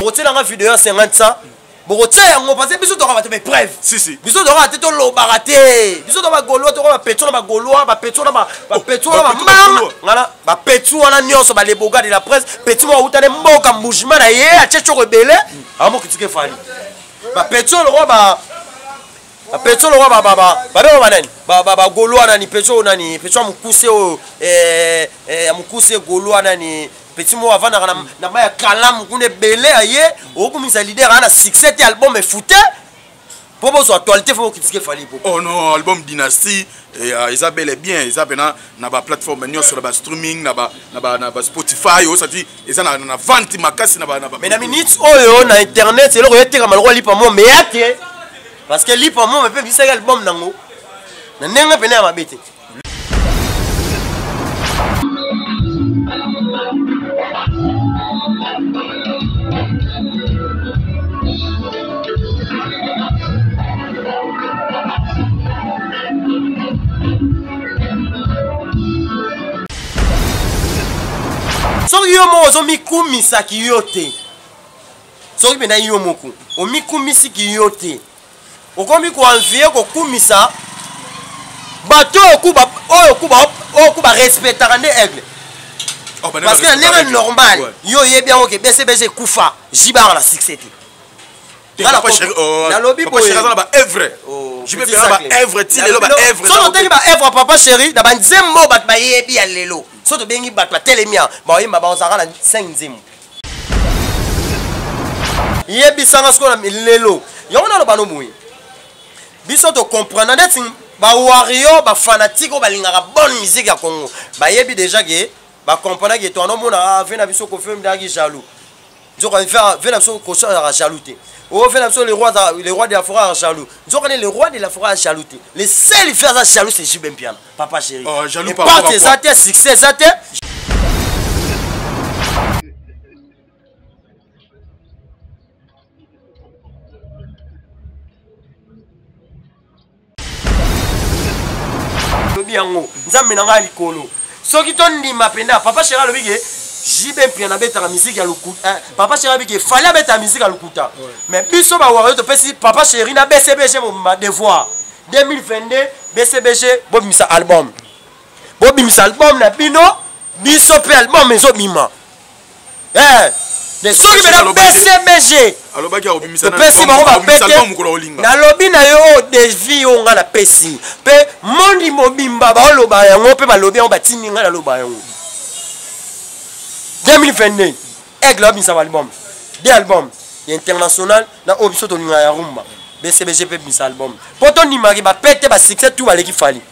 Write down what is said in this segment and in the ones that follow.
Bokotiela nga video ya 50 cent, bokotia yango parce que biso toka bato baepreuve. Si, si. Biso toka te, tolobaka te. Biso toka bagaulois, toka bapetso na bagaulois, bapetso na bapetso na bamama ngana, bapetso wana nyonso, baleboga de la presse. Petit moko awuta ne mboka mbujima na ye, atie coko ebele, amokitike Fally. Bapetso lokwa ba bapetso lokwa babeko banani, bagaulois nani, petso nani, petso ya mokuse oyo, ya mokuse gaulois nani, petit moko avandaka na mai ya kalamu kuna ebele ya ye. Okokumisa leader aa na succès te, album efute mpo bozwa actualité, fo bokritike Fally po. Oh non, album Dynastie eza bel et bien, eza pena na ba plateforme nyonso, na ba streaming, na ba Spotify oyo sati eza na vente makasi na ba Mais na minute oyo na internet, eloko etekama lokola lipa mo meya te, parce que lipa mo mpe bisaki album nango na ndenge pene ya mabe te. Soki yo moko ozomikumisaki yo te, soki mpena yo moko omikumisiki yo te, okomi koenvie kokumisa bato oyo ku barespectaka nde Aigle. Oh, parce que na ndenge normal, yo oyebi yango ke BCBG ekufa, jibara na succès te. Nalobi. Boye na baœuvre, baœuvre ti lelo, baœuvre. So totali baœuvre ya Papa Chéri na banzembo, bato bayebi ya lelo, so tobengi bato batelemi ya baoyemba, bazalaka na 5 nzembo. Yebisanga sikoyo, na lelo yango naloba no boye, biso tocomprendre neti bawario, bafanatike oyo balingaka bonne musique ya Congo, bayebi déjà ke bacomprendre ke toana omona ve na biso Koffi ndaki jaloux. Nzoka ve na biso Koffi azalaka jaloux te. Oyo ve na biso le roi de la forêt azalaka jaloux, nzoka ne le roi de la forêt aza jaloux te. Le seul fait aza jaloux, c'est JB Mpiana, Papa Chéri. Oh, jaloux. Part eza te, succès eza te. Lobi yango, Nzambe na ngai likolo, soki tondima mpenza Papa Chéri alobi ke JB Mpiana abetaka musique ya lokuta, Papa Chéri alobi ke Fally abetaka musique ya lokuta, mais biso bawario topesi Papa Chéri na BCBG mobima devoir. 2022, BCBG bobimisa album, bobimisa album na bino, biso mpe album ezobima. Soki mena BCBG topesi bango bapete, nalobi na yo, oyo devi oyo ngai napesi mpe mondi mobimba baoloba yango mpe balobi yango, batindi ngai naloba yango. 2022, Aigle abimisa baalbum, de album ya international na oyo biso tolingaka ya rumba. BCBG mpe bimisa album mpo tondimaki bapete basuccès tout baleki Fally.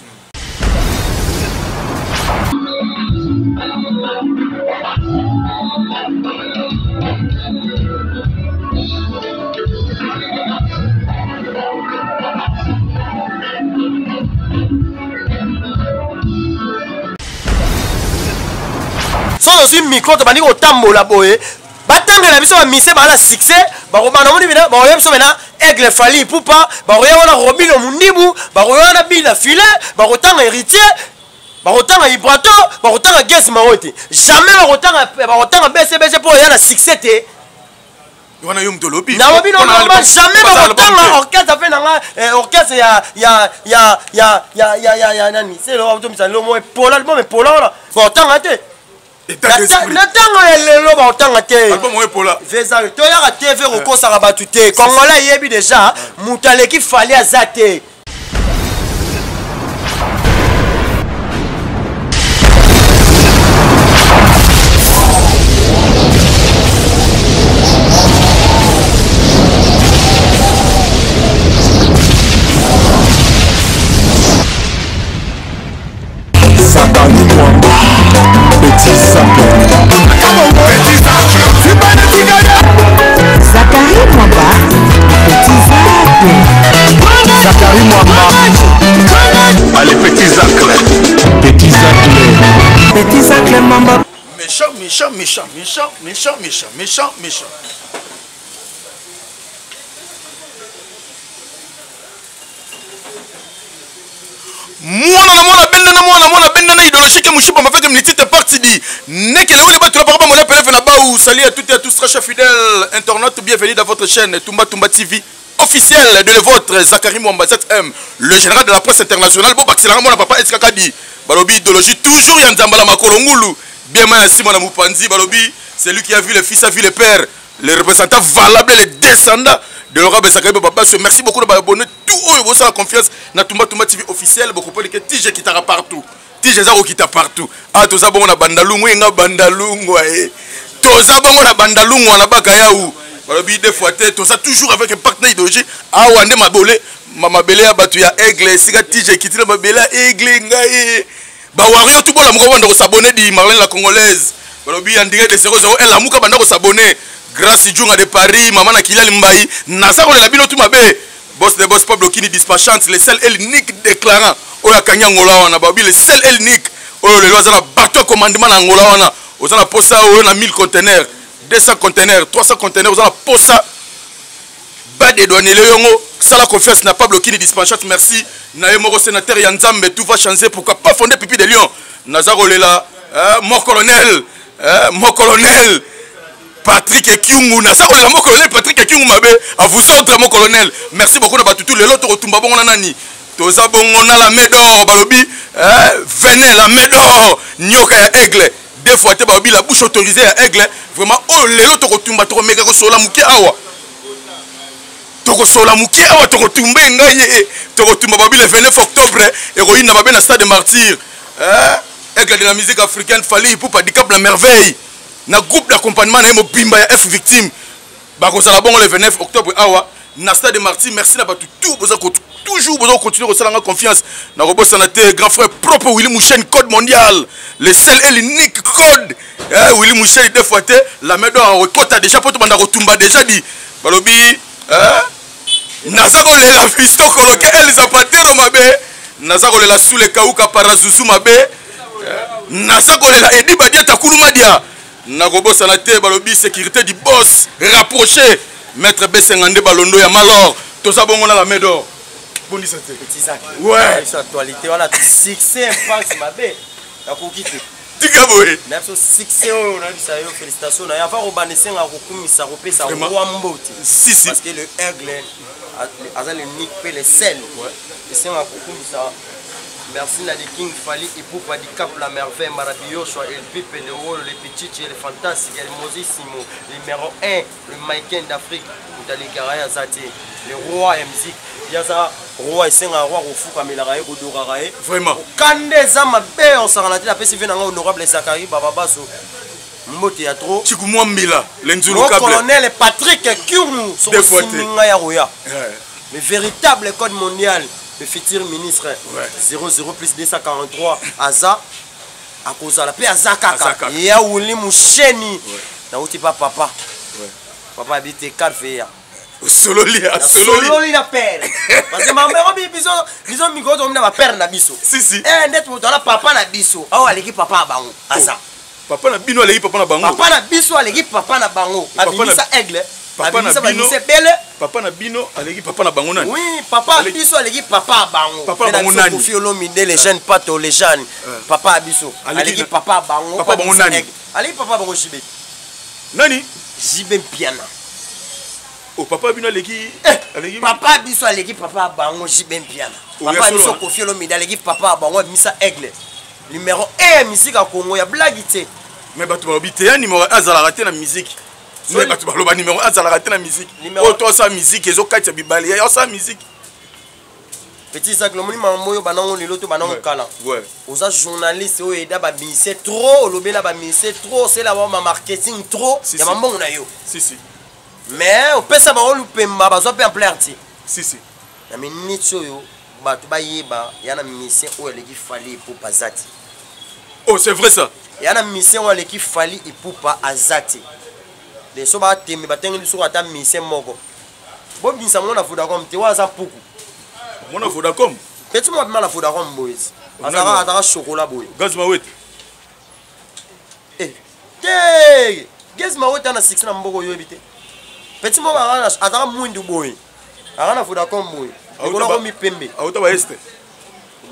So tozwi micro, tobandi kotambola boye, batangela biso bamise baa na succès, bakobanda moni bina, bakoya biso mena Aigle, Fally Ipupa, bakoya wana Robino Mundibu, bakoya wana Bina Filet, bakotanga Héritier, bakotanga Ibrato, bakotanga Ges Mao te, jamais bakotanga BCBG mpo oya na succès te. Wana yo moto olobi. Nalobi no normal, jamais bakotanga orchestre mpe nanga, orchestre ya ya ya ya ya ya ya ya nani, selo tomisa lelo mo epola, album epola wana bakotanga te. Na ntango ya lelo bakotanga te. Toyaka TV kokosaka bato te. Congolais ayebi déjà moto aleki Fally aza te. Zakari Mwamba, Petit Zacle. Zakari Mwamba, Petit Zacle. Zakari Mwamba. Allez, Petit Zacle. Petit Zacle. Petit Zacle Mwamba. Méchant, méchant, méchant, méchant, méchant, méchant, méchant, méchant. Mwana na mwana benda na mwana mwana benda na idéologie ke mushipa mafeke mnitite parti di nekele wele batula paka bamona pelefe na bau. Salut à toutes et à tous, très chers fidèles internautes, bienvenue dans votre chaîne Tumba Tumba TV officielle de le vôtre, Zachary Mwamba ZM, le général de la presse internationale. Bon, bakisela mwana papa Eskakadi, balobi idéologie toujours ya Nzambala makolo ngulu, bien ma sima na mupanzi, balobi c'est lui qui a vu le fils a vu le père, le représentant valable, le descendant de l'honorable Zachary Babasso. Merci beaucoup de m'abonner tout haut et la confiance na Tumba Tumba TV officielle, beaucoup plus que TG qui tara partout. Tige eza kokita partout. Ah toza bongo na bandalungu enga bandalungu eh. Toza bongo na bandalungu na bakayau. Balobi deux fois te toza toujours avec un partenaire idéologie. Awa nde mabole mabele ya bato ya aigle esika tige ekiti na mabele ya aigle ngai. Ba warrior tout bola moko banda ko s'abonner di Marlène la congolaise. Balobi en direct de 00 elle amuka banda ko s'abonner. Grâce Djunga de Paris, maman na Kilali Mbayi, naza kolela bino tout mabe. Boss de boss Pablo Kini dispatchante, le seul et l'unique déclarant oyo akangi Angola wana, babi le seul et l'unique oyo lelo aza na bateau ya commandement na Angola wana, oza na posa oyo na 1000 conteneurs, 200 conteneurs, 300 conteneurs, oza na posa ba dédouanele yongo, sala confiance na Pablo Kini dispatchante, merci na ye moko sénateur ya Nzambe, tout va changer, pourquoi pas fonder pipi de lion, naza kolela mon colonel, mon colonel Patrick Ekyungu, naza kolela mon colonel Patrick Ekyungu mabe, à vous ordre mon colonel. Merci beaucoup na batutu lelo to kotumba bongo na nani. Toza bongo na la main d'or balobi, venez la main d'or, nyoka ya aigle. Deux fois te balobi la bouche autorisée ya aigle. Vraiment oh lelo to kotumba to komeka kosola muke awa. To kosola muke awa to kotumba ngai to kotumba balobi le 29 octobre ekoyinda mabe na stade de martyr. Aigle de la musique africaine Fally Ipupa Dicap la merveille. Na groupe d'accompagnement na ye mobimba ya F victime bakozala bongo le 29 octobre awa na stade de martyr. Merci na bato tout boza ko toujours boza continuer kosala nga confiance na kobosana te grand frère propre Willy Mouchen code mondial le seul et l'unique code Willy Mouchen deux fois te la main d'or rekota déjà po tobanda kotumba déjà di balobi naza kolela Fiston Koloke El Zapatero mabe naza kolela Sule Kauka Parazuzu mabe naza kolela Edi Badia Takulu Madia nakobosana te balobi sécurité du boss rapproché maître Bessenga nde balondo ya malor toza bongo na la main d'or bondisa te Petit Zach. Ouais. Sur actualité wana succès impact mabe nakoki te. Tika boye. Na biso succès oyo na bisa yo félicitations na yo avant kobanda esenga kokumisa kopesa Vraiment. roi mbote. Si, si. Parce que le aigle aza le unique pe le seul. Ouais. Esenga kokumisa. Merci na the King Fally Ipupa du Cap la merveille Maravilloso El Pipe de Wolo le Pichichi le Fantastique El Mosissimo numéro 1 le Maiken d'Afrique Mutalikara ya Zati le roi ya musique yaza roi esenga roi kofuka melaka ye kodoraka ye. Vraiment. Kande eza mabe osangana te napesi vie nanga honorable Zachary Bababaso mbote ya trop. Chiku Mwambila le Nzulu Mon Kable. colonel Patrick Kyungu Des fois, soki nga ya roya. Ouais. Le véritable code mondial, le futur ministre. Ouais. 00 plus 243 Aza akozala pe Aza kaka. Aza kaka. Ya Wuli Musheni. Ouais. Nauti pa papa. Ouais. Papa habite Calvea. Sololi, Na sololi. sololi na père. Parce que maman robi biso biso mikro to mina ba père na biso. Si si. Ndet moto ala papa na biso. Awa aleki papa bango. Aza. Oh. Papa na bino aleki papa na bango. Papa na biso aleki papa na bango. Papa na Abimisa aigle. Papa na Abimisa bino. babimisa bele. Papa na bino aleki papa na bango nani? Oui, papa Aleki biso aleki papa bango. Papa Mais na bango biso nani? Koffi Olomide, les jeunes pato, les jeunes. Papa biso. Aleki Aleki na papa bango. Papa bango Abimisa nani? aigle. Aleki papa bango JB. Nani? JB Mpiana. Oh, papa bino aleki aleki Papa biso aleki papa bango JB Mpiana. Oh, Papa ya solo, biso hein? Koffi Olomide aleki papa bango abimisa aigle. Numéro 1 musique à Congo ya blague te. Mais bato balobi te ya numéro 1 azalaka te na musique. Mais bato baloba numéro 1 azalaka te na musique. Numéro Oyo to asala musique ezokatisa bibale ya osala musique. Petit Zach, lomoni mambo oyo banango lelo to banango Ouais. kala. Ouais. Oza journaliste oyo eda ba ministère trop, olobela ba ministère trop, c'est la ba marketing trop, Si, ya si. mambongo na yo. Si si. Mais opesa bango lupemba bazwa pe ampleur ti. Si si. Na minute oyo bato bayeba ya na musicien oyo aleki Fally Ipupa azati. Oh, c'est vrai ça. Ya na musicien oyo aleki Fally Ipupa azati. Les so ba temi batengeli soko ata musicien moko. Bobimisa mwana Vodacom te waza puku. Mwana Vodacom. Petit moi bima na Vodacom boys. Azaka Nani? azaka chocolat boy. Gaz Mawete. Eh. Te! Gaz Mawete na 6 na mboko yo ebite. Petit moi ba azaka mwindu boy. Azaka na Vodacom boy. Ekola ko mipembe. Auta ba este.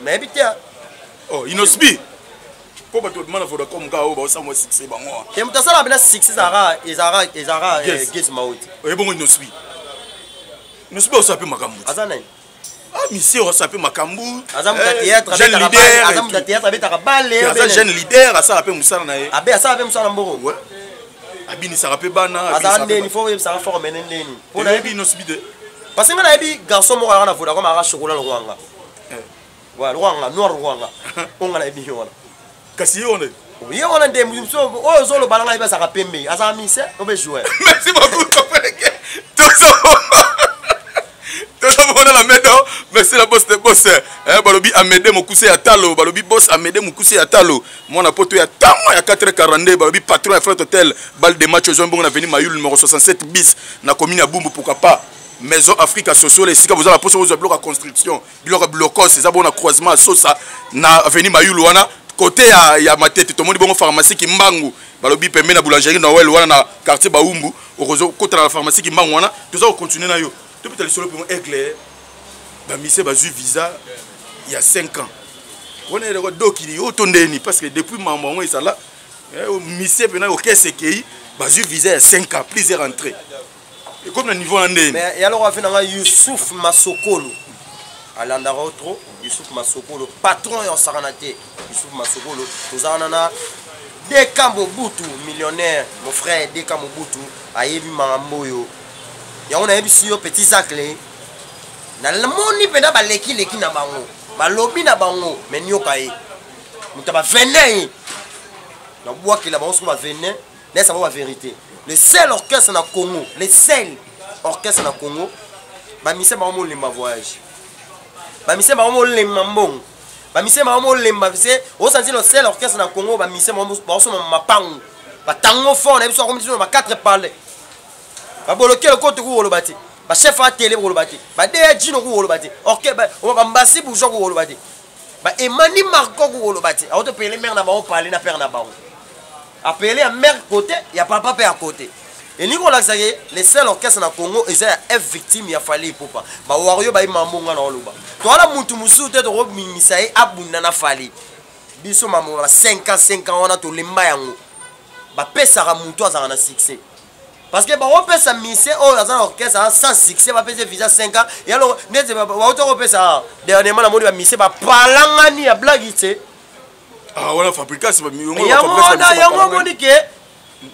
Mais ebite. Oh, Inosbi. Mpo bato babima na Vodacom kaka oyo baosala mwa succès bango wana. Te, moto asalaka mpena succès ezalaka Gaz Mawete. Ebongo Nosbi? Nosbi osala mpe makambo. Aza nani? Ah, monsieur osala mpe makambo. Aza moto ya théâtre, aza moto ya théâtre, abetaka bale. Aza jeune leader, asala mpe mosala na ye. Abe asala mpe mosala na mboko. Abinisaka mpe bana. Azala ndeni? Fo oyebisaka forme ne ndeni. Mpo nayebi Nosbi te. Parce que nga nayebi garçon moko alaka na Vodacom, aka chocolat lokwanga. Ouais, lokwanga noir, lokwanga oyo nga nayebi ye wana. Kasi ye wana? Ye wana nde mosu oyo ozoloba nanga yebi, azalaka pembe, azalaka mise obe joueur. Merci beaucoup, comprenez. Tozomona la medo. Merci la boss de boss. Eh, balobi Amede Mokuse ya talo, balobi boss Amede Mokuse ya talo, mwana poto ya ntango ya 442, balobi patron ya Fret Hotel, balle de match ozwa mbongo na avenue Mayulu numéro 67 bis na commune ya Bumbu. Pourquoi pas Maison Africa Sosola, esika boza na poso bozwa biloko ya construction, biloko ya bilokos, eza bongo na croisement ya Sosa na avenue Mayulu wana, côté ya Matete. Tomoni bongo pharmacie Kimbangu, balobi pembeni na boulangerie Noël wana na quartier Baumbu, okozokotana na pharmacie Kimbangu wana. Toza kocontinue na yo, tobeta lisolo mpengo Aigle. Bamise bazwi visa ya 5 ans wana, eloko dokili oyo to ndeni? Parce que depuis mambo yango ezala mise mpena orchestre ekei, bazwi visa ya 5 ans, plusieurs entrées, ekomi na niveau na ndeni? Mais yaloko afi nanga Yusuf Masokolo alandaka yo trop. Yusuf Masokolo, patron ya osakana te. Yusuf Masokolo, toza wana na Deka Mobutu millionnaire, mon frère Deka Mobutu ayebi makambo oyo. Yango nayebisi yo, petit Zacle, namoni mpenza balekileki na bango, balobi na bango, me nioka ye moto bavene ye, nabwakela bango soko bavene, nayesa bango bavérité. Le seul orchestre na Congo, le seul orchestre na Congo, bamise bango molemba voyage, bamise bango molemba mbongo, bamise bango molemba se osanti. Le seul orchestre na Congo, bamise baosoma mapangu, batango fort na biso, akomi biso na ba 4 palais, baboloke eloko tokoki koloba te, bachef atele koloba te, badeya jino kokoloba te, bambasi bourgeois kokoloba te, baemani marco kokoloba te. Aotopele mare na bango, pale na père na bango, apele ya mare côté ya papa mpe ya côté. Elingi kolakisa ke le seul orchestre na Congo eza ya F Victime ya Fally Ipupa. Bawario bayima mbongo na oloba towana, mutu mosusu te tokobimisa ye abunda na Fally. Biso mambo ba 5 ans, 5 ans wana tolemba yango. Bapesaka mutu azalaka na succès, parce que bakopesa mise oyo aza na orchestre aza sans succès, bapesa visa 5 ans yalo neti bauta kopesa dernièrement. Namoni bamise bapalangani ya blague te. Ah, wana fabricas. Yango wana, yango omoni ke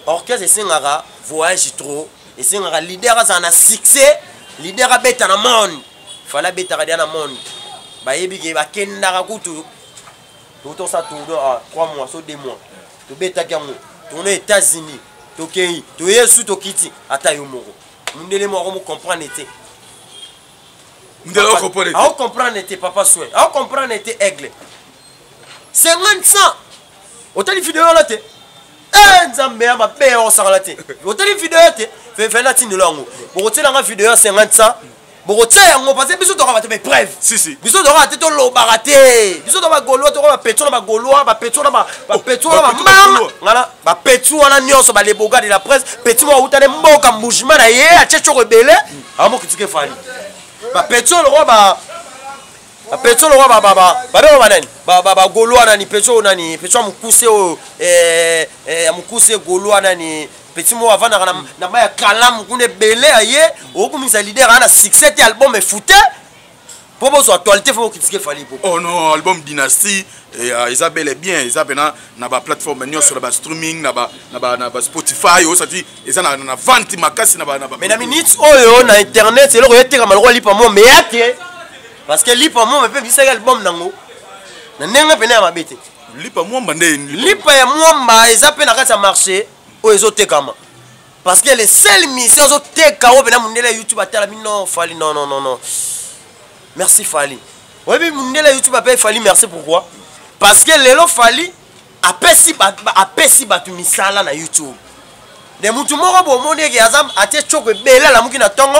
orchestre esengaka voyage trop, esengaka leader azala na succès, leader abeta na monde. Fally abetaka dia na monde, bayebi ke bakendaka kutu. Totosa tourne a 3 mois so 2 mois, tobetaki yango tourne États-Unis, tokei, toye su, tokiti. Ata yo moko mundele moko akomo comprendre te. Mundele akocomprendre te. Aocomprendre te, papa soin aocomprendre te. Aigle 50 100, otali video wana te? Eh, Nzambe ya mabe osakala te. Otali video te? Fe natindelo yango, bokotielanga video ya 50 100, bokotia yango, parce que biso toka bato bapreuve. Si, si. Biso toka te, tolobaka te. Biso to bagaulois, toka bapetso na bagaulois, bapetso na bapetso na bamanga ngana, bapetso wana nyonso, baleboga de la presse. Petit moko auta ne mboka mbugement na ye, atie coko ebele, amokitike Fally. Bapetso lokwa ba bapetso lokwa babeko banani, bagaulois nani, petso oyo nani, petso ya mokuse oyo ya mokuse, gaulois nani, petit moko avandaka na mai ya kalamu kuna ebele. Aye okomisa leader aa na succès te, album efute mpo bozwa actualité, fo bokritike Fally po. Oh non, album Dynastie eza bel et bien, eza mpena na baplateforme nyonso, na bastreaming, na baSpotify, osati eza na vente makasi na Mais na minute oyo na internet eloko etekama lokola lipa mo meya te, parce que lipa mo mpe bisaki album nango na ndenge pene ya mabe te. Lipa mwamba nde? Lipa ya mwamba eza mpe na kati ya marché oyo ezotekama, parce que le seul musicien azoteka oyo mpena mondele ya YouTube atalami. Non, Fally, non, non, non, non, merci Fally. Oyebi mondele ya YouTube ape Fally merci. Pourquoi? Parce que lelo Fally apesi bato misala na YouTube. De mutu moko bomoni eke aza atie coko ebele, alamuki na ntongo,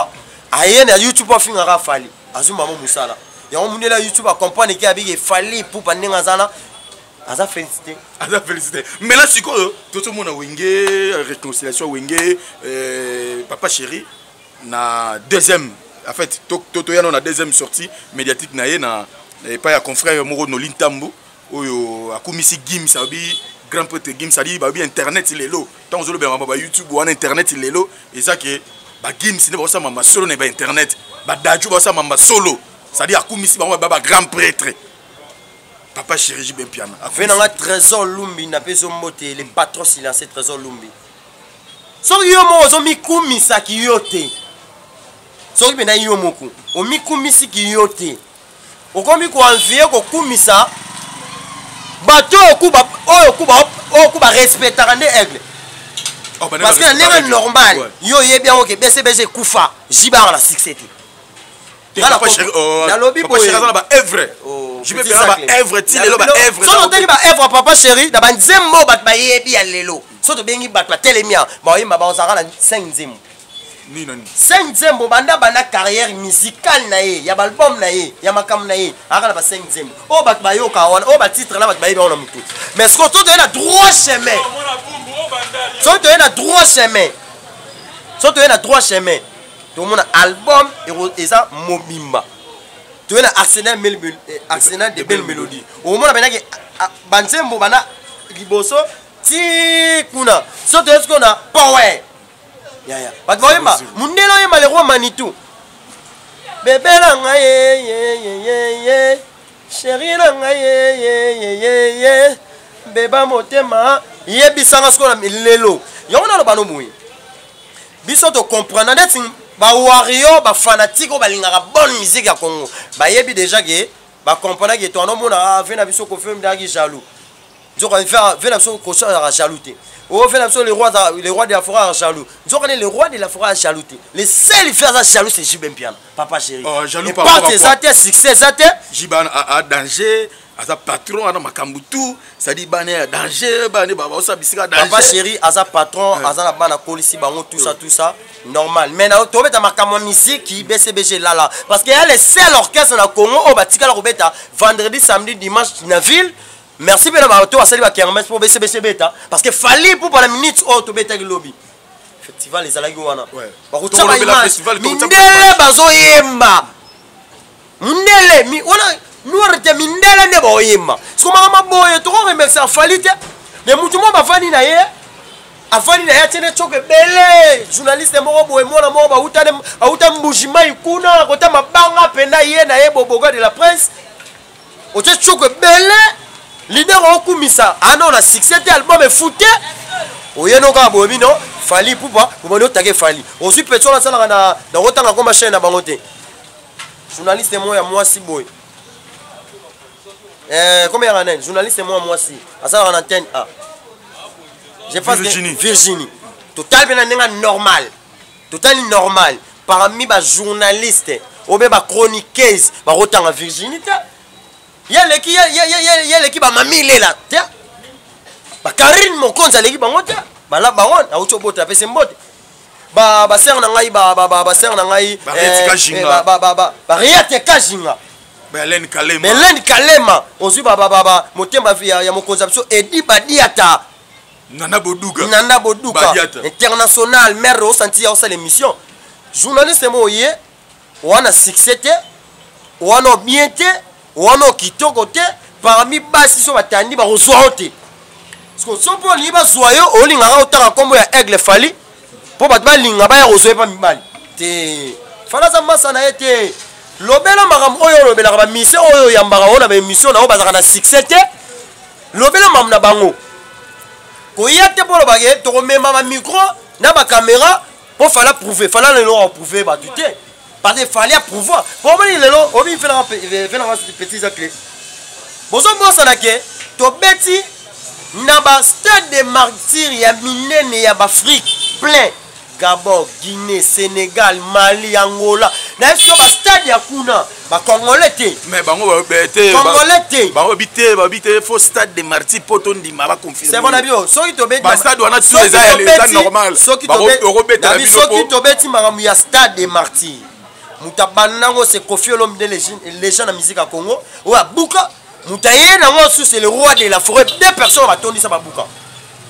aye na YouTube afingaka Fally, azwi mamo mosala. Yango mondele ya YouTube acomprendre ke abiki Fally Ipupa ndenge aza na aza félicité. Aza félicité. Maintenant sikoyo tozomona Wenge, réconciliation Wenge, papa chéri na deuxième, en fait toyano na deuxième sortie médiatique na ye na epai ya confrère moko Noli Ntambu. Oyo akumisi Gims abi grand prêtre Gims ali babi internet lelo. Tango ozolobela ba YouTube wana internet lelo eza ke ba Gims nde bakosala mamba solo na ba internet. Ba Dadju bakosala mamba solo. C'est-à-dire akumisi bango ba ba grand prêtre. Papa chéri JB Mpiana. Ve nanga Trésor Lumbi na peso mbote le patron silencieux Trésor Lumbi. Soki yo moko ozomikumisaki yo te. Soki mpenza yo moko omikumisiki yo te. Okomi ko envier kokumisa bato oyo ku ba respectaka nde aigle. Oh, parce que na ndenge normal yo oyebi yango ke BCBG ekufa JB aka na succès te. Oh, nalobi boyeaza na baevre oh, baevre ti lelo baevre soki otali baevre ya papa chéri na banzembo bato bayebi ya lelo soki tobengi bato batelemi awa baoyemba bazalaka na 5 nzembo 5 nzembo banda banda carrière musicale na ye ya baalbum na ye ya makambo na ye aka na ba 5 nzembo oyo bato bayoka wana oyo batitre na bato bayebi yango na motu mais soki toye na droit chemin soki toye na droit chemin soki toye na droit chemin tomona album eza mobimba toye na arsenal eh, arsenal de belle mélodie omona mpenaki banzembo bana liboso ti kuna so toye sikoyo na power yaya bato bayemba mundele oyemba le roi manitou bebe na ngai yeyeyeye sheri na ngai yeyeyeye beba motema yebisanga sikoyo na lelo yango naloba no boye biso to comprendre neti ba warrior ba fanatique oyo balingaka bonne musique ya Congo bayebi déjà ke ba comprendre ke to anomona ah, ve na biso Koffi Olomide azalaki jaloux nzoka ve na biso Koffi azalaka jaloux te oyo ve na biso le roi de la forêt azalaka jaloux nzoka nde le roi de la forêt aza jaloux te le seul fait aza jaloux c'est JB Mpiana papa chéri oh, jaloux par rapport à eza te succès eza te JB a danger aza patron ana makambo tout c'est-à-dire bana ya danger bana baosala bisika danger papa chéri aza patron aza na bana akolisi bango tout ça tout ça normal mais na tobeta makambo ya miziki bcbg lala parce que ya le seul orchestre na congo oyo batikala kobeta vendredi samedi dimanche na ville merci mpe na bato basali bakermesse mpo bcbg beta parce que fali mpo na minute oyo tobetaki lobi festival ezalaki wana bakotya baimage mindele bazoyemba mundele mi, wana noir te mindele nde baoyemba siko makambo boye toko remercier afali te me mutu moko bafandi na ye afandi na ye atie nde coko ebele journaliste moko boye mwana moko bauta mbujimai kuna kota mabanga mpenza ye na ye boboga de la prince otie coko ebele leader okumisa ano na succès te album efute oye no kaka boye bino fali pupa obandi otake fali ozwi petio nasalaka na nakotanga koma chaine na bango te journaliste moko ya mwasi boye eh, comme yaka nani journaliste moko ya mwasi asalaka na antenne a je pense Virginie. Virginie totali mpe na ndenge normal totali normal parmi bajournaliste obe bachroniqueuse bakotanga Virginie te ye aleki ye aleki bamami lela te bakarine mokonzi aleki bango te bala bango auti obota apesi mbote ba ba sœur na ngai ba ba ba sœur na ngai ba ba ba ba ba Riate Kajinga Belén Kalema Belén Kalema ozui ba ba ba ba motemba ya, ya mokonzi ya biso Edi Badiata Nana Boduga Nana Boduga Badiata. international maire osanti ya osala émission journaliste mo ye wana succès te wana bien te wana kitoko te parmi basi so batandi bakozwa yo te siko so mpo olingi bazwa yo olingaka otanga nkombo ya aigle fali mpo bato balinga baya kozwa ye mpa mibali te fali aza masa na ye te lobela makambo oyo olobelaka bamisio oyo oyambaka oyo na baemission na oyo bazalaka na succès te lobela makambo na bango koya te mpo olobake tokomema bamicro na bakamera mpo fali aprouve fali lelo aprouve bato te parce que fali aprouve mpo omoni lelo obi felanga petit zacle bozobosana ke tobeti na ba stade de martyr ya minene ya baafrike plein gabon guinée sénégal mali angola na ye sikoyo bastade ya kuna bacongolais te mais bango te congolais te bango bi te babi te faux stade de martyr mpo tondima baconfirme c'est bon na bio soki tobeti bastade wana tout eza eza normal soki tobeti makambo ya stade de martyr moto abanda yango c'est Koffi Olomide légende na musique ya Congo oyo abuka moto aye nango susu c'est le roi de la forêt deux personnes batondisa babuka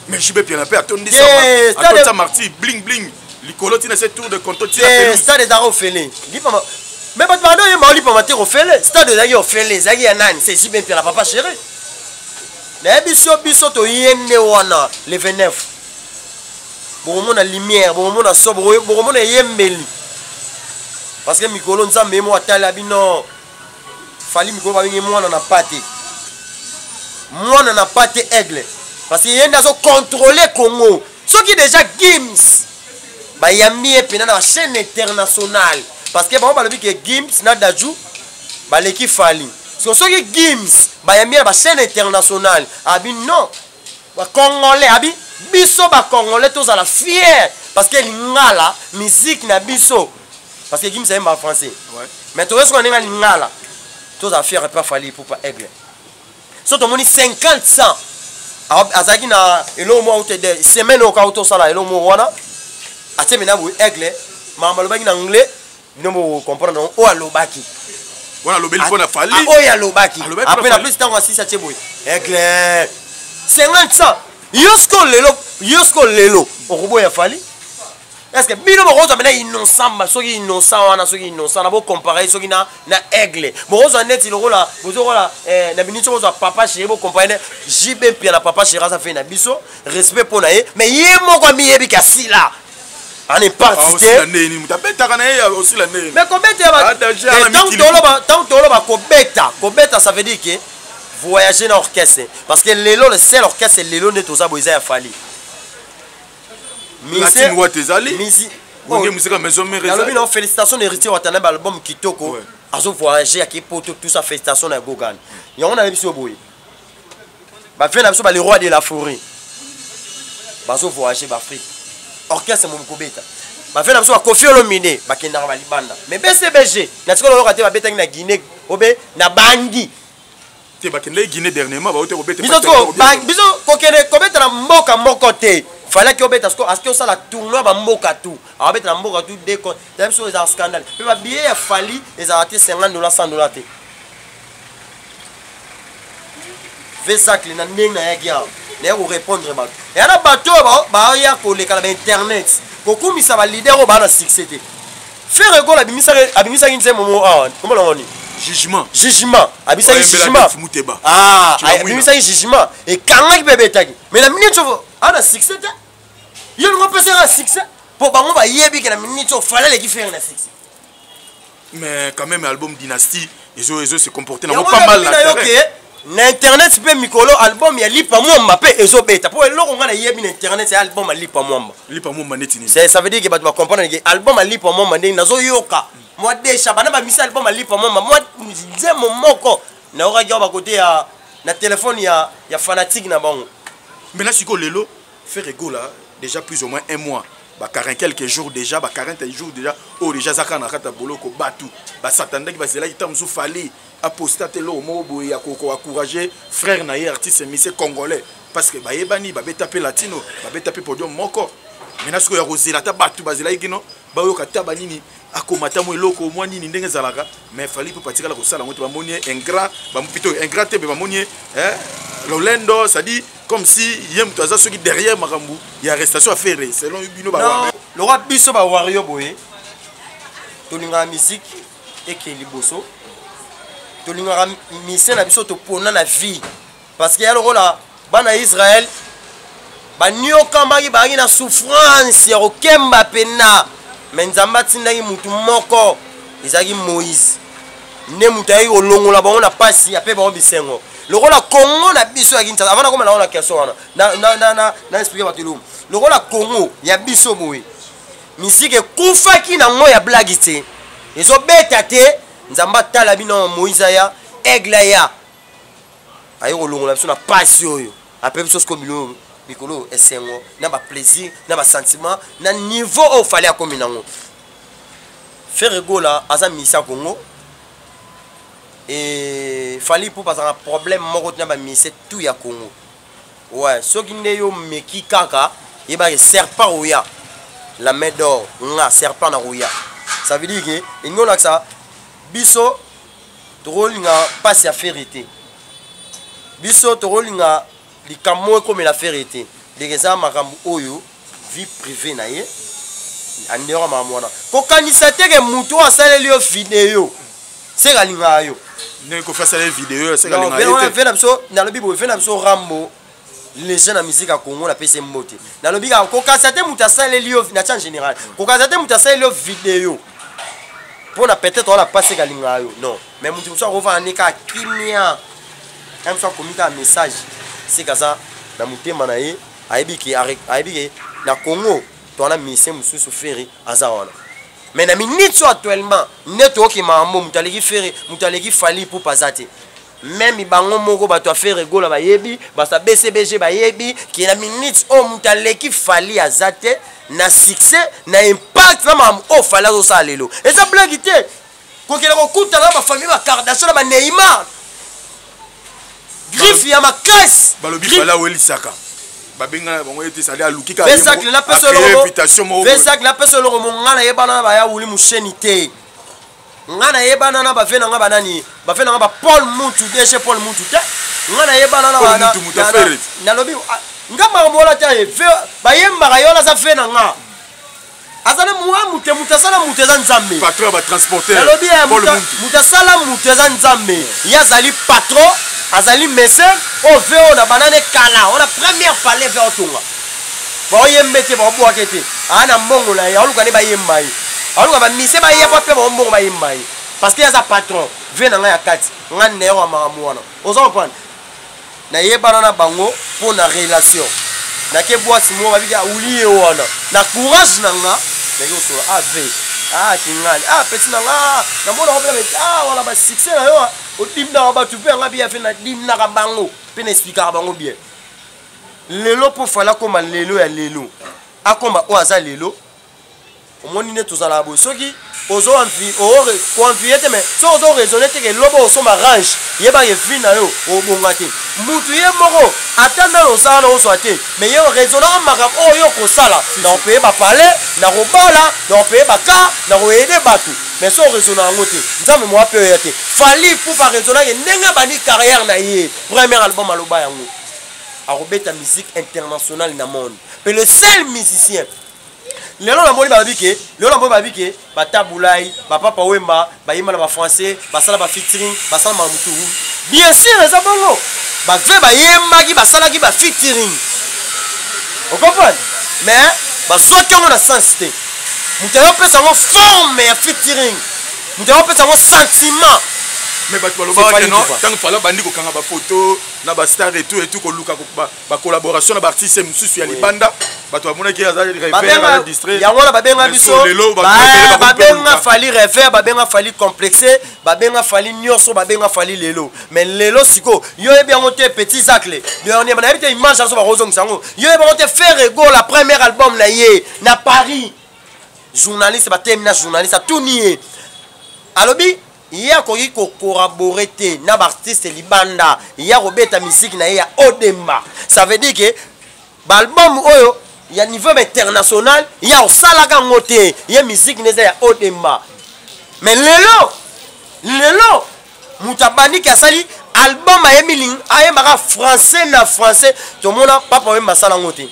mais JB Piana mpe atondisa martyr bling bling likolo ntina se tour de contrôle tina stade ezalaka ofele lipama mais bato banda oyemba olipama te ofele stade ezalaki ofele ezalaki ya nani c'est JB Piana papa chéri. Nayebi so biso toye nde wana le 29. Bokomona lumière, bokomona so, bokomona eyembeli. Parce que mikolo Nzambe ye moko atali abi non. Fally mikolo babengi mwana na pate. Mwana na pate aigle. Parce que ye nde azo contrôler Congo. Soki déjà Gims bayambi ye pena na chaîne internationale. Parce que bango balobi ke Gims na Dadju baleki Fally. So soki Gims bayambi ye na ba chaîne internationale, abi non. Ba Congolais abi biso ba Congolais tozala fier parce que lingala musique na biso parce que Gims ayemba français. Ouais. Mais toyesu na ndenge lingala tozala fier pa Fally Ipupa aigle. So tomoni 50 100 azalaki na eloko moko te de semaine oyo kaka tosala eloko moko wana atie mena boye aigle makambo alobaki na anglais bino bo comprendre oyo alobaki wana alobeli mpo na Fally oyo alobaki après na plus ntango asisi atie boye aigle 50 100 yo siko lelo yo siko lelo okoboya Fally. Est-ce que bino bokozwa mena innocent ba soki innocent wana soki innocent na bo comparer soki na na aigle bokozwa neti lokola bozokola eh, na minute bokozwa papa chéri bo comparer ne JB Mpia na papa chéri aza fe na biso respect mpo na ye mais ye moko amiyebi kasila en partie te ndeni mutu abetaka na ye osila ndeni mais kobeta ba tant toloba tant toloba kobeta kobeta ça veut dire que voyager na orchestre parce que lelo le seul orchestre lelo nde toza boye eza ya Fally. Latine Wata ezali Wenge Musica Maison Mère ezali. Nalobi na félicitations na Héritier Watanabe album kitoko. Azo voyager ake poto tout ça félicitations na Gogan. Yango na biso boye. Ba fait na biso ba le roi de la forêt. Bazo voyager ba Afrique. Orchestre mo kobeta. Ba fait na biso ba Koffi Olomide ba kendaka ba libanda. Mais BCBG na tikolo yoka te ba betaki na Guinée obe na Bangui. Te bakendaki Guinée dernièrement ba ote kobeta. Biso to biso kokende kobeta na mboka moko te. Fallait que obeta siko aski osala tournoi ba mboka tout. Abeta na mboka tout deux comptes. Ta biso eza scandale. Pe ba billet ya Fally ezala te $50 $100 te. Vesacle na ndenge na yaki awa. Na yako répondre bato. Ya na bato ba ba ya koleka na internet. Kokumisa ba leader oyo ba na succès te. Ferre Gola abimisaki nzembo moko awa. Comment l'on dit? Jugement. Jugement. Abimisaki jugement. Ah, abimisaki jugement. Ekangaki mpe ebetaki. Mais na minute oyo ana succès te. Yo lingo opesa nga succès. Po bango bayebi ke na minute oyo Fally aleki Ferre na succès. Mais quand même album Dynastie ezo ezo se comporter nango pas mal na terrain. Na internet mpe mikolo album ya Lipa Mwamba mpe ezobeta. Po eloko nga nayebi na internet ya album ya Lipa Mwamba. Lipa Mwamba neti nini? Ça veut dire que bato ba comprendre que album ya Lipa Mwamba ndenge nazoyoka. Moi déjà bana ba misa album ya Lipa Mwamba moi nzembo moko nayokaki awa bakote ya na téléphone ya ya fanatique na bango. Maintenant sikoyo lelo Ferre Gola déjà plus ou moins un mois ba 40 quelques jours déjà ba 40 jours déjà oyo déjà azaka na kati ya boloko batu basatandaki bazelaki ntango mosusu Fally aposta te eloko moko boye ya koencourager frère na ye artiste musicien congolais parce que bayebani babeta mpe latino babeta mpe podium moko. Maintenant sikoyo ya kozela ata bato bazelaki kino bayoka ata banini akoma ata mwa eloko mwa nini ndenge ezalaka mais Fally mpe batikala kosala yango te bamoni ye ingrat plutôt ingrat te mais bamoni ye lolendo c'est-à-dire comme si ye moto aza soki derrière makambo ya arrestation ya Ferre selon bino ba Non, lokwa biso ba wario boye tolingaka musique eke liboso tolingaka musicien na biso topona na vie parce que ya lokola bana Israël banyokamaki bazalaki na souffrance ya kokemba pena mais Nzambe atindaki mutu moko ezalaki Moïse nde mutu ayaki kolongola bango na pasi ape bango bisengo lokola Congo na biso ya Kinshasa avant nakoma nango na question wana na expliquer bato eloko lokola Congo ya biso boye musique ekufaki nango ya blague te ezobeta te Nzambe atala bino Moïse aya aigle aya aye kolongola biso na pasi oyo ape biso sikoyo bilo mikolo esengo na ba plaisir na ba sentiment na niveau oyo Fally akomi nango. Ferre Gola aza musicien Congo et Fally Ipupa azalaka problème moko te na ba musicien tout ya Congo. Ouais, soki nde yo meki kaka yebaki serpent oya la main d'or nga serpent na koya. Ça veut dire que elingi olakisa biso tokolinga pasi ya Ferre te. Biso tokolinga likambo ekomela Ferre te. Ndenge eza makambo oyo vie privée na ye andero makambo wana. Kokanisa te ke moto oyo asaleli yo video Seka alingaka yo. Ndenge Kofi asala ye video, seka alingaka ye te. Ve na biso, nalobi boye, ve na biso Rambo, léger na musique ya Congo, napesi ye mbote. Nalobi kaka kokasa te moto asaleli yo, na tia en général, kokasa te moto asaleli yo video mpo na peut-être wana pasi seka alingaka yo. Non, mais moto mosusu akovanda nde kaka kimia, ye mosusu akomi kaka message, seka aza na motema na ye, ayebi ke ayebi ke na Congo to wana musicien mosusu Ferre aza wana. Mais na minute oyo actuellement nde toyoki makambo, moto aleki Ferre, moto aleki Fally Ipupa aza te. Meme bango moko bato ya Ferre Gola bayebi, bato ya BCBG bayebi ke na minute oyo moto aleki Fally aza te na succès, na impact, na makambo oyo Fally azosala lelo. Eza blague te. Kokende kokutana na bafamille ba Kardashian na ba Neymar, griffe ya makasi. Balobi Fally awelisaka babengana bango ete sali aluki kaka Vesacle na pesa eloko, Vesacle na pesa eloko mo nga nayebana na baya wuli musheni te. Nga nayebana na bave na nga banani, bave na nga ba Paul Mutu, DG Paul Mutu te. Nga nayebana na Paul Mutu, mutu afere. Nalobi nga makambo wana te, bayembaka ye wana aza ve na nga. Aza na mwa moto, moto asala moto eza Nzambe. Patron ya ba transporteur. Nalobi ya moto asala moto eza Nzambe. Ye azali patron, azali mécène, oyo ve oyo na banane kala, wana première palais ve otonga. Baoyembe te, baobwake te. Aa na mbongo na ye, aoluka nde bayemba ye. Aoluka ba mise baya po mpe baombongo bayemba ye. Parce que ye aza patron, ve na ngai ya kati, ngai nayoko ya makambo wana. Oza comprendre? Nayebana na bango mpo na relation. Nake boîte moko babiki awuli ye wana. Na courage na nga, nake kosola ah ve. Ah kingani. Ah petit na nga, na mona ko mpe ah wala ba succès na yo. Odimnaka bato mpe nga bien fe na dimnaka bango mpe na expliquaka bango bien. Lelo mpo fala koma lelo ya lelo. Akoma oyo aza lelo. Omoni nde tozalaka boye, soki ozo koenvie te, mais soki ozo raisonne te ke lobo osomba range, yebaka vie na yo obonga te. Mutu ye moko ata nano osala na ozwa te, mais ye raisonnaka makambo oyo yo okosala, na kopeye bapalais, na kobala, na kopeye baka, na koyede bato. Mais soki oraisonna yango te, Nzambe moya mpe oya te. Fally Ipupa araisonnaki ndenge abandi carrière na ye, premier album aloba yango, akobeta musique internationale na monde. Pe le seul musicien lelo namoni balobi ke, lelo namoni balobi ke batabulai bapapa Wemba bayemba na bafrançais, basala bafeaturing, basala mamutu. Bien sûr eza bongo, bave bayembaki, basalaki bafeaturing, ocomprendre, mais bazwaki yango na sens te. Moto ayopesa yango forme ya featuring, moto ayopesa yango sentiment. Mais bato balobaka ke non, ntango Fally abandi kokanga bafoto na bastar et tout et tout, koluka ba collaboration na ba artiste mosusu ya libanda, bato bamonaki aza rêveur, aza distrait. Yango wana babenga biso, babenga Fally rêveur, babenga Fally complexé, babenga Fally nyonso, babenga Fally lelo. Mais lelo siko yo yebi yango te, petit Zacle dernier nayebi te image azo bakozongisa yango, yo yebi yango te. Ferre Gola, premier album na ye na Paris, journaliste batemi na journaliste atuni ye, alobi ye akoki kocollaborer te na baartiste libanda, ye akobeta musique na ye ya Odemba. Ça veut dire que baalbum oyo ya niveau international ye akosalaka yango te, ye musique nde eza ya Odemba. Mais lelo, lelo moto abandiki asali album ayembi, ayembaka français na français, tomona Papa Wemba asala yango te,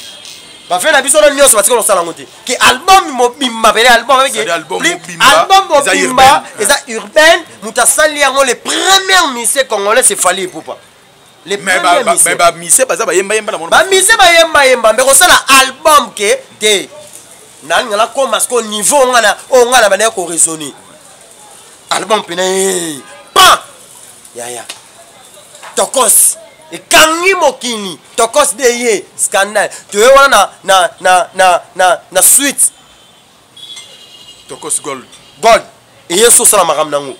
bafe na biso na nyonso batikala kosala yango te, ke album mobimba pene, album album mobimba eza urbaine. Moto asali yango, le premier musicien congolais, c'est Fally Ipupa. Le premier musicien, bamusicien baza bayembayemba na bamusicien bayembayemba, mbe kosala album ke te. Nalinga nakoma siko niveau nga na oyo nga na bandaki koraisonner album pene pan yaya tokos ekangi mokili, tokos de ye scandale toye wana na, na, na, na, na, na suite Tokos Gold. Gold eye so osala makambo nango.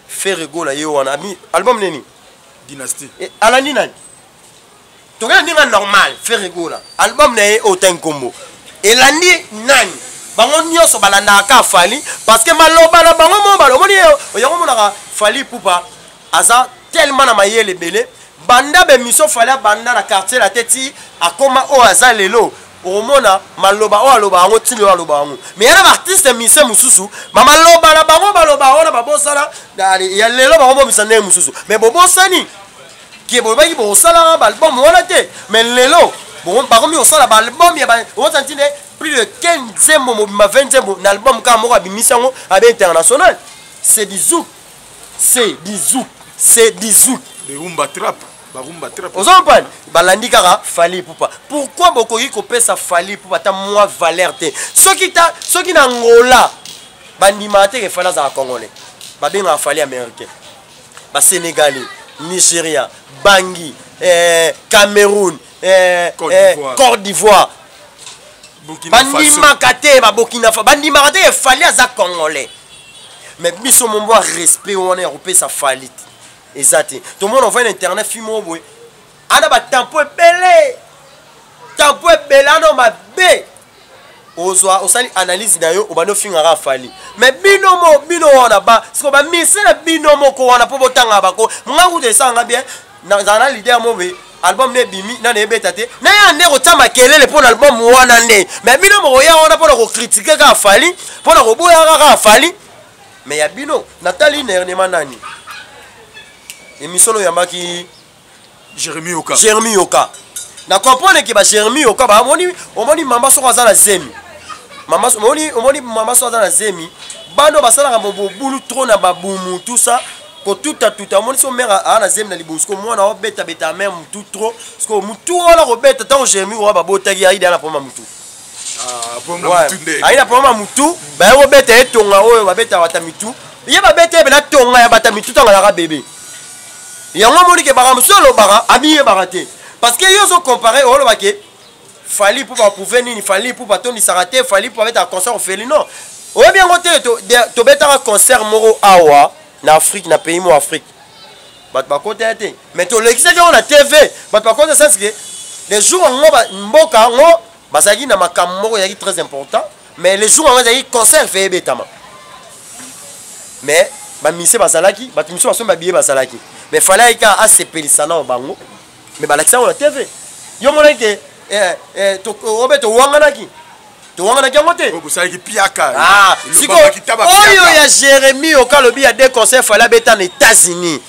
Ferre Gola ye wana album nini? Dynastie. Alandi nani? Tokenda ndenge normal. Ferre Gola album na ye oyo tangi nkombo elandi nani? Bango nyonso balandaka kaka Fally, parce que maloba na bango mo balo omoni yango omonaka Fally Ipupa aza tellement na mayele ebele. Banda bemission Fally abanda na quartier la te ti akoma oyo aza lelo, okomona maloba oyo aloba yango ti lelo aloba yango. Mais yana baartiste musicien mosusu, bamaloba na bango baloba wana babosana ya lelo, bango bomisa ndenge mosusu. Mais bobosani ke bolobaki bokosalaka baalbum wana te, mais lelo bakomi kosala baalbum ya oza ntine plus de 15 nzembo mobimba, 20 nzembo na album kaka moko abimisi yango abe international, c'est du zouk. C'est du zouk, c'est du zouk. Le rumba trap, ba rumba trap. Ozo comprendre? Balandi kaka Fally Ipupa. Pourquoi bokoki kopesa Fally Ipupa ata mwa valeur te? Soki ta soki na Angola bandimaka te ke Fally azala congolais. Babengaka Fally américain. Ba Sénégalais, Nigeria, Bangui, eh, Cameroun, eh, Côte eh, d'Ivoire. Côte d'Ivoire. Burkina Faso. Bandimaka te ba Burkina Faso, bandimaka te ke Fally aza congolais. Mais biso mombo ya respect wana ya kopesa Fally te. Eza te. Tomona ovandi na internet film moko boye. Ana ba tampo ebele. Tampo ebele ana mabe. Ozwa osali analyse na yo obandi ofingaka Fally. Mais bino mo bino wana ba siko ba mise na bino moko wana po botanga bako. Nga kutu esanga bien na zala na leader mo be album ne bimi na ne beta te. Na ya nde kotia makelele po na album wana nde. Mais bino moko ya wana po na ko critiquer ka Fally, po na koboya kaka Fally. Mais ya bino natali dernièrement nani? Émission oyo yambaki Jérémy Yoka. Jérémy Yoka. Na comprendre que ba Jérémy Yoka ba omoni, omoni mama soko aza na zemi. Mama so, omoni, omoni mama soko aza na zemi. Bano basalaka bobulu trop na babumu tout ça. Kotuta tuta omoni so mère a na zemi na libumu siko mwana o beta beta mère mutu trop. Siko mutu wana ko beta tant Jérémy wa ba botaki aida na poma mutu. Ah, poma Ouais. mutu nde. Aida poma mutu, ba yo beta etonga oyo ba beta wata mitu. Ye ba beta be na tonga ya bata mitu tanga la bébé. Yango moni ke baka musu alobaka, amiyebaka te. Parce que yo zo comparer olobaka ke Fally pour ba prouver nini, Fally pour ba tondisaka te, Fally pour abeta concert ofeli non. Oyebi yango te, to betaka concert moko awa na Afrique, na pays mo Afrique. Bato bakota te. Mais to lekisaki yango na TV, bato bakota sens que les jours yango ba mboka yango bazalaki na makambo moko ezalaki très important, mais les jours yango ezalaki concert fait ebetama. Mais ba musiciens bazalaki, bato misusu basombi ba billets bazalaki. Mais fallait ka asepelisa na bango. Mais balakisa yango na TV. Yo monaki ke, eh, eh, to, obe to wanganaki. To wanganaki yango te. Oyo bosalaki piaka. Ah, Loba siko, bakita ba oyo piaka. ya Jérémy Oka lobi ya deux concerts fallait abeta na États-Unis.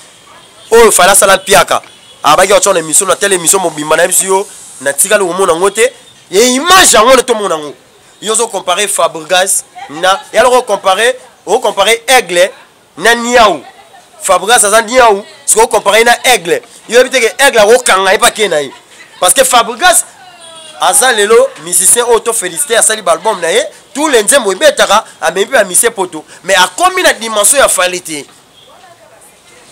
Oyo fallait asala piaka. Abaki otsa na émission na telle émission mobimba na biso yo na tikali komona yango te. Ye image yango ne tomona yango. Yo zo comparer Fabregas na ya loko comparer, o comparer Aigle na Niaou. Fabregas aza Niaou, siko comparer na Aigle. Yo yebi te ke Aigle akokanga ye pa ke na ye. Parce que Fabregas aza lelo musicien oyo to félicité asali ba album na ye, tous les nzembo ebetaka, amemi pe ba musicien poto. Mais akomi na dimension ya Fally te.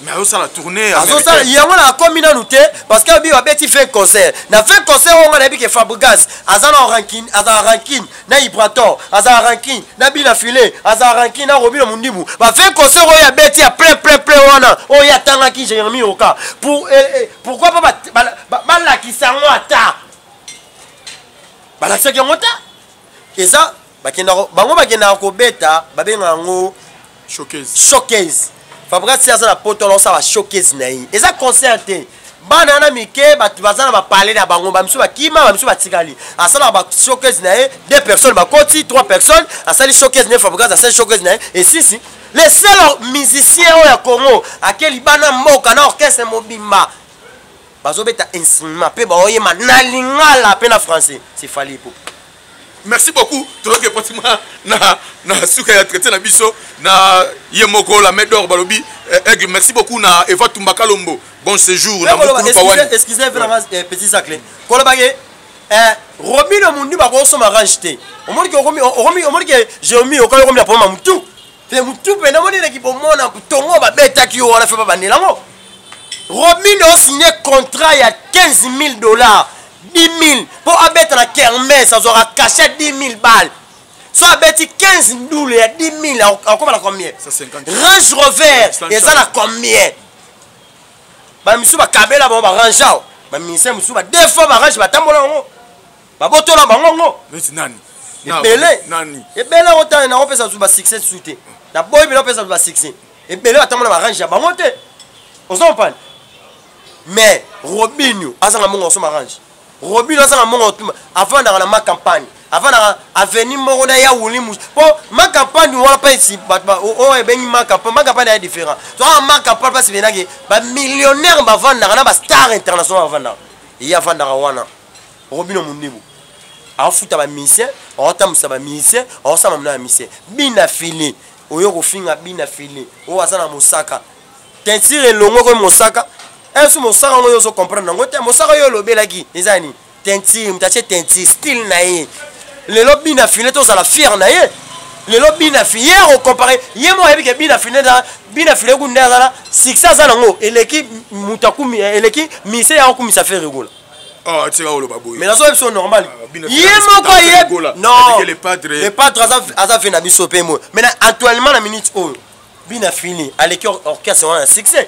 Mais azosala tournée Azosala américaine. yango na akomi nanu te parce que abi babeti fin concert. Na fin concert oyo nga nayebi ke Fabregas aza na rancune, aza na rancune na Ibrator, aza na rancune na Bina Filé, aza na rancune na Robino Mundibu. Ba fin concert oyo abeti ya plein plein plein wana oyo atangaki Jérémy Oka. Pour, eh, eh, pourquoi pas balakisa yango ata? Balakisaki yango ta? Eza bakendaka, bango bakendaka kobeta, babengaka yango showcase. Showcase. Fabregas si aza na poto, alors ça va showcase na ye. Eza concert te. Bana na mike, bato baza na ba palais na bango, ba misu ba kima, ba misu ba tikali. Asala ba showcase na ye, 2 personnes ba koti, 3 personnes, asali showcase na ye, Fabregas asali showcase na ye. Et si, si, les seuls musiciens oyo ya Congo, akeli bana mboka na orchestre mobimba, bazobeta instrument pe baoyema na lingala pe na français, c'est Fally Ipupa. Merci beaucoup. Tozoke pratiquement na suka ya traité na biso na ye moko la main d'or balobi, eh, Aigle. Merci beaucoup na Eva Tumba Kalombo. Bon séjour na Koloba, Mukulu excusez, Pawani. excusez, vraiment, eh, petit Saclé. Koloba ke, eh, Robino Mundu ba ko soma range te. Omoni ke Romi, Romi, omoni ke Jérémy okoyo Romi na poma mutu. Fe mutu pe na moni na ki bomona tongo ba beta ki wana fe ba bandela ngo. Robino a signé contrat ya 15 000 $, 10 000 pour abeta na kermesse, azora cachet 10 000 balles. So abeti 15 ndule ya 10 000, akoma na combien? 150. Range Rover, Cent eza na combien? Ba misu ba kabela bango ba range awa. Ba ministère misu ba deux fois ba range ba tambola bango. Ba botola bango ngo. Neti nani? Ebele. Nani? Ebele otala na opesa su ba succès su te. Na boyi bino opesa su ba succès. Ebele ba tambola ba range ya bango te. Ozo comprendre? Mais Robinho azanga mongo so range. Robinho azanga mongo tuma avant na ma campagne. Avant na avenue moko na ya wuli mu. Po ma campagne wala pa ici ba ba o, o ebengi ma campagne, ma campagne est différent. Toi ma campagne parce que venaki ba millionnaire ba vendre na ba star international ba vendre. Il y a vendre wana. Robinho Mundibu. Afuta ba musicien, aotambusa ba musicien, aosala mamna ya musicien. Bina fili, oyo kofinga bina fili, oyo aza na mosaka. Teinture elongo komi mosaka. Esu mosaka ngo yo ozo comprendre yango te. Mosaka yo olobelaki eza nini? Teinture, moto atie teinture, style na ye. Lelo bina file tozala fier na ye. Lelo bina file ye okompare ye moko ayebi ke bina file na bina file ku nde azala succès aza nango eleki moto akumi eleki mise ya okumisa Ferre Gola. Ah, tika oloba boye. Mais nazo biso normal. Ah, ye moko ayebi non. Le padre. Le padre aza aza fe na biso pe mo. Mais actuellement na minute oyo bina fini aleki orchestre wana succès.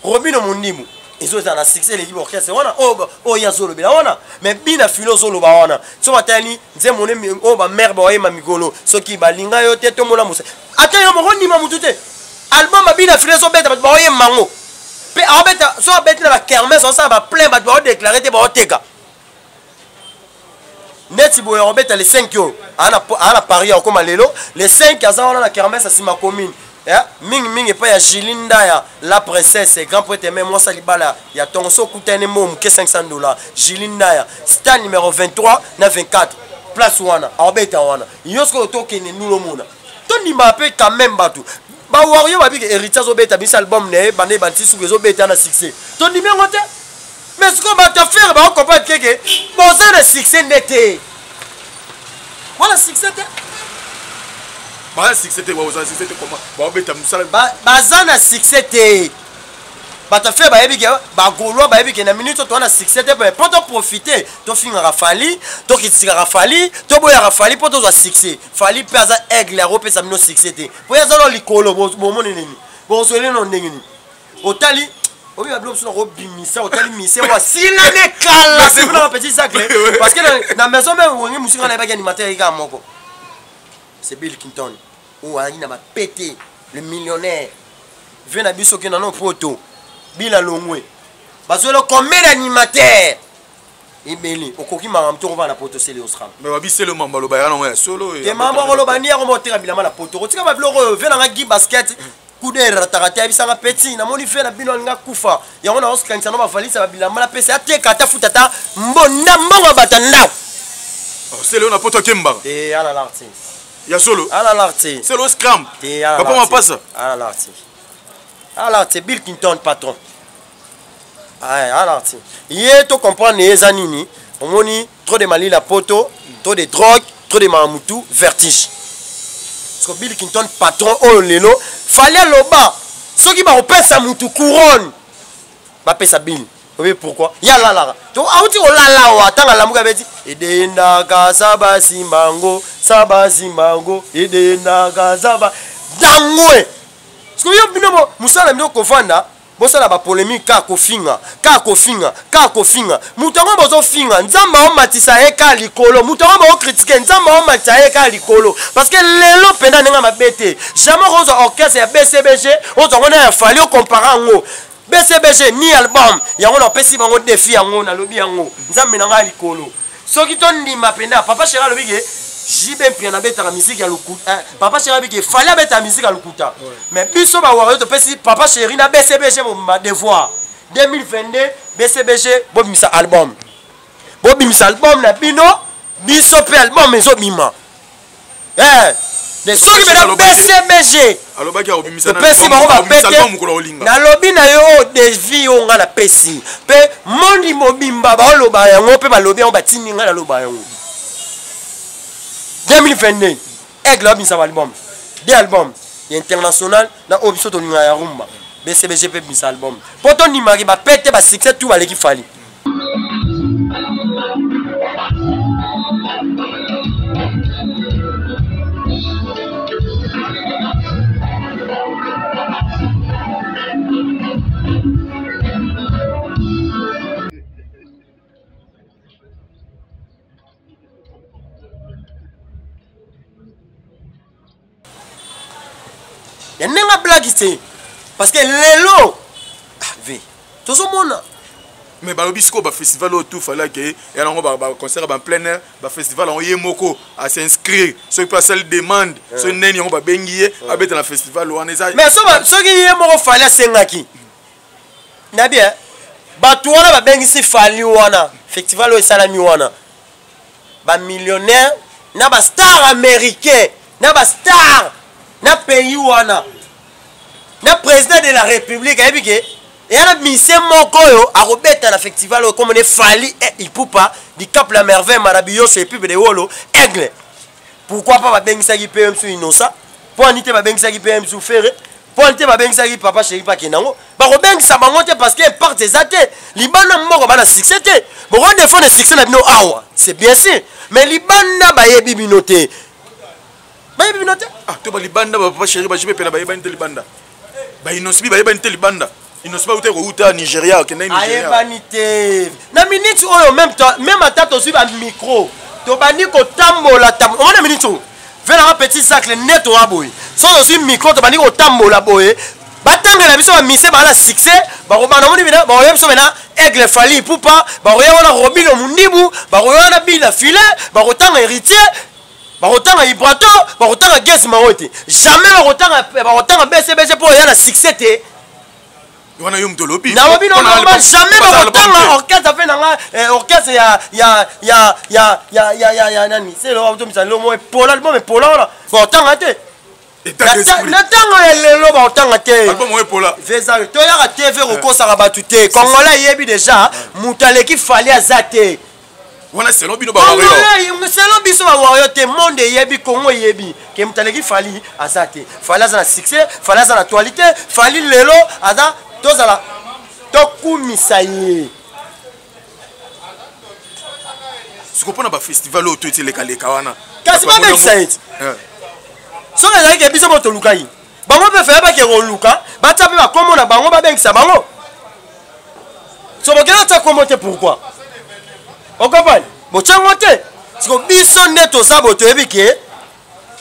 Robino Mundimu ezozala na succès eleki orchestre wana oyo oyo ye azolobela wana mais bina filo ozoloba wana so batali nzembo ne oyo bamare baoyema mikolo soki balinga yo te tomona mosa ata yo moko ndima motu te album ya bina filo ezobeta bato baoyemba yango mpe aobeta so abeti na bakermesse osala baplein bato baodeklare te baoteka neti boye akobeta le 5 oyo aa na paris akokoma lelo le 5 aza wana na kermesse ya nsima commune eh, mingi mingi epai ya julie ndaya la princesse grand prêtre me mwasi ya libala ya ntongo so okutani mo moke 500 dollar julie ndaya star numero 23 na 24 place wana akobeta wana yo sikoyo tokende ndula omona tondima mpe quand même bato bawario babike héritier azobeta bisa album na ye banda ebandi suku ezobeta na succès tondimi yango te mais sikoyo bato ya fere bakokomprendre keke boza na succès nde te wana succès te baza succès te baza succès te comment baobeta mosala baza na succès te bato ya fere bayebi ke bagaulois bayebi ke na minute oyo toza na succès te mais mpo toprofite tofingaka fali tokitikaka fali toboyaka fali mpo tozwa succès fali mpe aza aigle akopesa bino succès te mpo ye aza no likolo bomoni nini bozweli no ndenge nini otali obi ba biloko mosusu nakobimisa otali mise wa sila ne kala na petit zacle parce que na maison meme wenge mosusu nga nayebaki animateur yaki kaka moko c'est bill clinton oyo azalaki na bapete le millionnaire vie na biso okenda no poto bila longwe bazwela combien d'animateur ebele okoki makambo to kovanda na poto sele osram mais babi sele mambo aloba ya nango ya solo te mambo akoloba ni yango moteka bilamba na poto kotika babiloko oyo vie nanga gi basket kude erataka te ayebisanga peti namoni fe na bino alinga kufa yango naokanisa no bavalisa babilamba napesa ateka ata futa ata mbonda mbongo ya bato ya ndako oh, sele oyo na poto akembaka te alala te ya solo alala te sele oyo scram papa mapasa alala te alala te bill clinton patron alala te ye to comprendre ye eza nini omoni trop de malila poto trop de drogue trop de mamutu vertige parce que bill clinton patron oyo lelo fali aloba soki bakopesa mutu couronne bapesa bill oyebi pourquoi ye alalaka to auti kolala awa ntango alamuki abeti edendaka saba simbango saba simbango edendaka saba dangwe sikoyo yo bino mosala bino kovanda bosala ba polemique kaka kofinga kaka kofinga kaka kofinga moto yango bozofinga nzambe aomatisa ye kaka likolo moto yango baokritike nzambe aomatisa ye kaka likolo parce que lelo mpenza ndenge mabe te jamais okozwa orchestre ya bcbg ozwa yango na ya fali okompara yango bcbg ni album yango napesi bango defi yango nalobi yango nzambe na ngai likolo soki tondima mpenza papa sheri alobi ke JB Mpiana abetaka musique ya lokuta eh, papa chéri abiki fallait abetaka musique ya lokuta mais biso ba warrior topesi papa chéri na BCBG ma devoir 2022 BCBG bobimisa album bobimisa album na bino biso mpe album ezobima eh soki mena bcbg topesi bango bapete nalobi na yo oyo devi oyo ngai napesi mpe mondi mobimba baoloba yango mpe balobi yango batindi ngai naloba yango 2022 aigle abimisa baalbum de album ya international na oyo biso tolingaka ya rumba bcbg mpe bimisa album mpo tondimaki bapete basuccès tout baleki fali ya ndenge ablaki te parce que lelo ah, ve tozomona mais balobi sikoyo bafestival oyo tout falaki ya nango baconcert ba plein air bafestival yango ye moko as'inscrire soki mpe asali demande soki neni yango babengi ye abeta na festival wana eza mais soki ye moko fali asengaki na bien bato wana babengisi fali wana festival oyo esalami wana bamillionnaire na bastar américain na bastar na pays wana Na président de la République ayebi ke eya na musicien moko oyo akobeta na festival oyo komone Fally Ipupa du Cap la Merveille Marabiyoso et Pipe de Wolo Aigle. Pourquoi pas babengisaki PM su Innocent? Mpo ani te babengisaki PM su Ferre? Mpo ani te babengisaki Papa Chéri pa Kenango? Bakobengisa bango te parce que impact eza te. Libanda moko bana succès te. Boko défendre succès na bino awa, c'est bien sûr. Mais libanda bayebi bino te. Bayebi bino te. Ah, to ba libanda ba Papa Chéri ba JB pena bayebani te libanda. Ba Innoss'B bayebani te libanda. Innoss'B auta kouta Nigeria, okende Nigeria. Ayebani te. Na minute oyo même temps, même ata tozwi ba micro, tobandi kotambola tambola. Omona minute oyo. Vela petit sacle net oya boye. So tozwi micro tobandi kotambola boye. Batangela biso ba mise ba na succès, bakobanda moni bina, bakoya biso bena Aigle Fally Ipupa, bakoya wana Robino Mundibu, bakoya wana Bina Filet, bakotanga Héritier, bakotanga Ibrato, bakotanga Gaz Mawete. Jamais bakotanga bakotanga BCBG po ya na succès te. Wana yo moto olobi. Nalobi no normal jamais bakotanga orchestre afe nanga orchestre ya ya ya ya ya ya ya ya nani c'est le auto misala mo epola album epola wana bakotanga te. Na ntango ya lelo bakotanga te. Album epola. Vezal toyaka TV kokosaka bato te. Congolais ayebi déjà moto aleki Fally aza te. Wana selon bino ba warrior. Selon biso ba warrior te, monde eyebi, Congo eyebi ke moto aleki Fally aza te. Fally aza na succès, Fally aza na actualité, Fally lelo aza tozala tokumisa ye. Siko mpona ba festival oyo to eti lekaleka wana. Kasi babengisa ye ti. Soki ezalaki ke biso mo toluka ye. Bango mpe faya bake koluka, batia mpe bakombo na bango babengisa bango. So bokela tia kombo te pourquoi? Okomprendre? Botiango te. Siko biso nde toza bo toyebi ke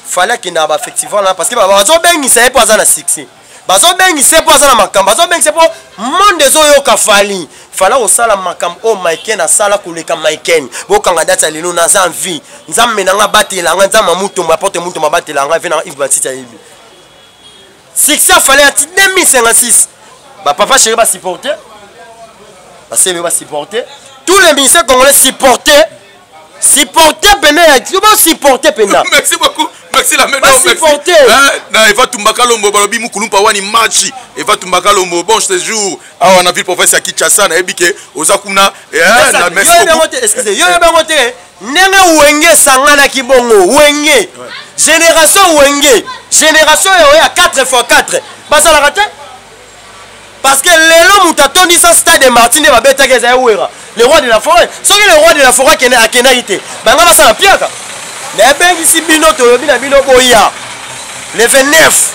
Fally akendaka ba festival wana parce que bazobengisa ye mpo aza na succès. Bazobengisa ye mpo aza na makambo, bazobengisa ye mpo monde ezoyoka Fally. Fally akosala makambo oyo Maiken asala koleka Maiken. Bokanga date ya lelo naza en vie. Nzambe na nga abatela nga, Nzambe ya Mutombo, apôtre Mutombo abatela nga, vie na nga Yves Batiti ayebi. Succès Fally ati 2056. Ba papa chéri ba supporter. Ba sebe ba supporter. Tous les ministères congolais supporter. Supporter pena ya tu ba supporter pena. Merci beaucoup. Merci la main Ba supporter. Hein, na Eva Tumbaka Lombo balobi mukulumpa wani match. Eva Tumbaka Lombo bon séjour awa na ville province ya Kinshasa na yebi ke oza kuna eh na merci beaucoup. Excusez, yo yebango te ndenge wenge esanganaki bongo wenge génération wenge génération oyo ya 4x4 basalaka te parce que lelo moto atondisa stade de Martyrs nde babetaki ezali Wera le roi de la forêt. Soki le roi de la forêt akendaki te banga basala piaka. Nayebengisi bino tolobi na bino boya le 29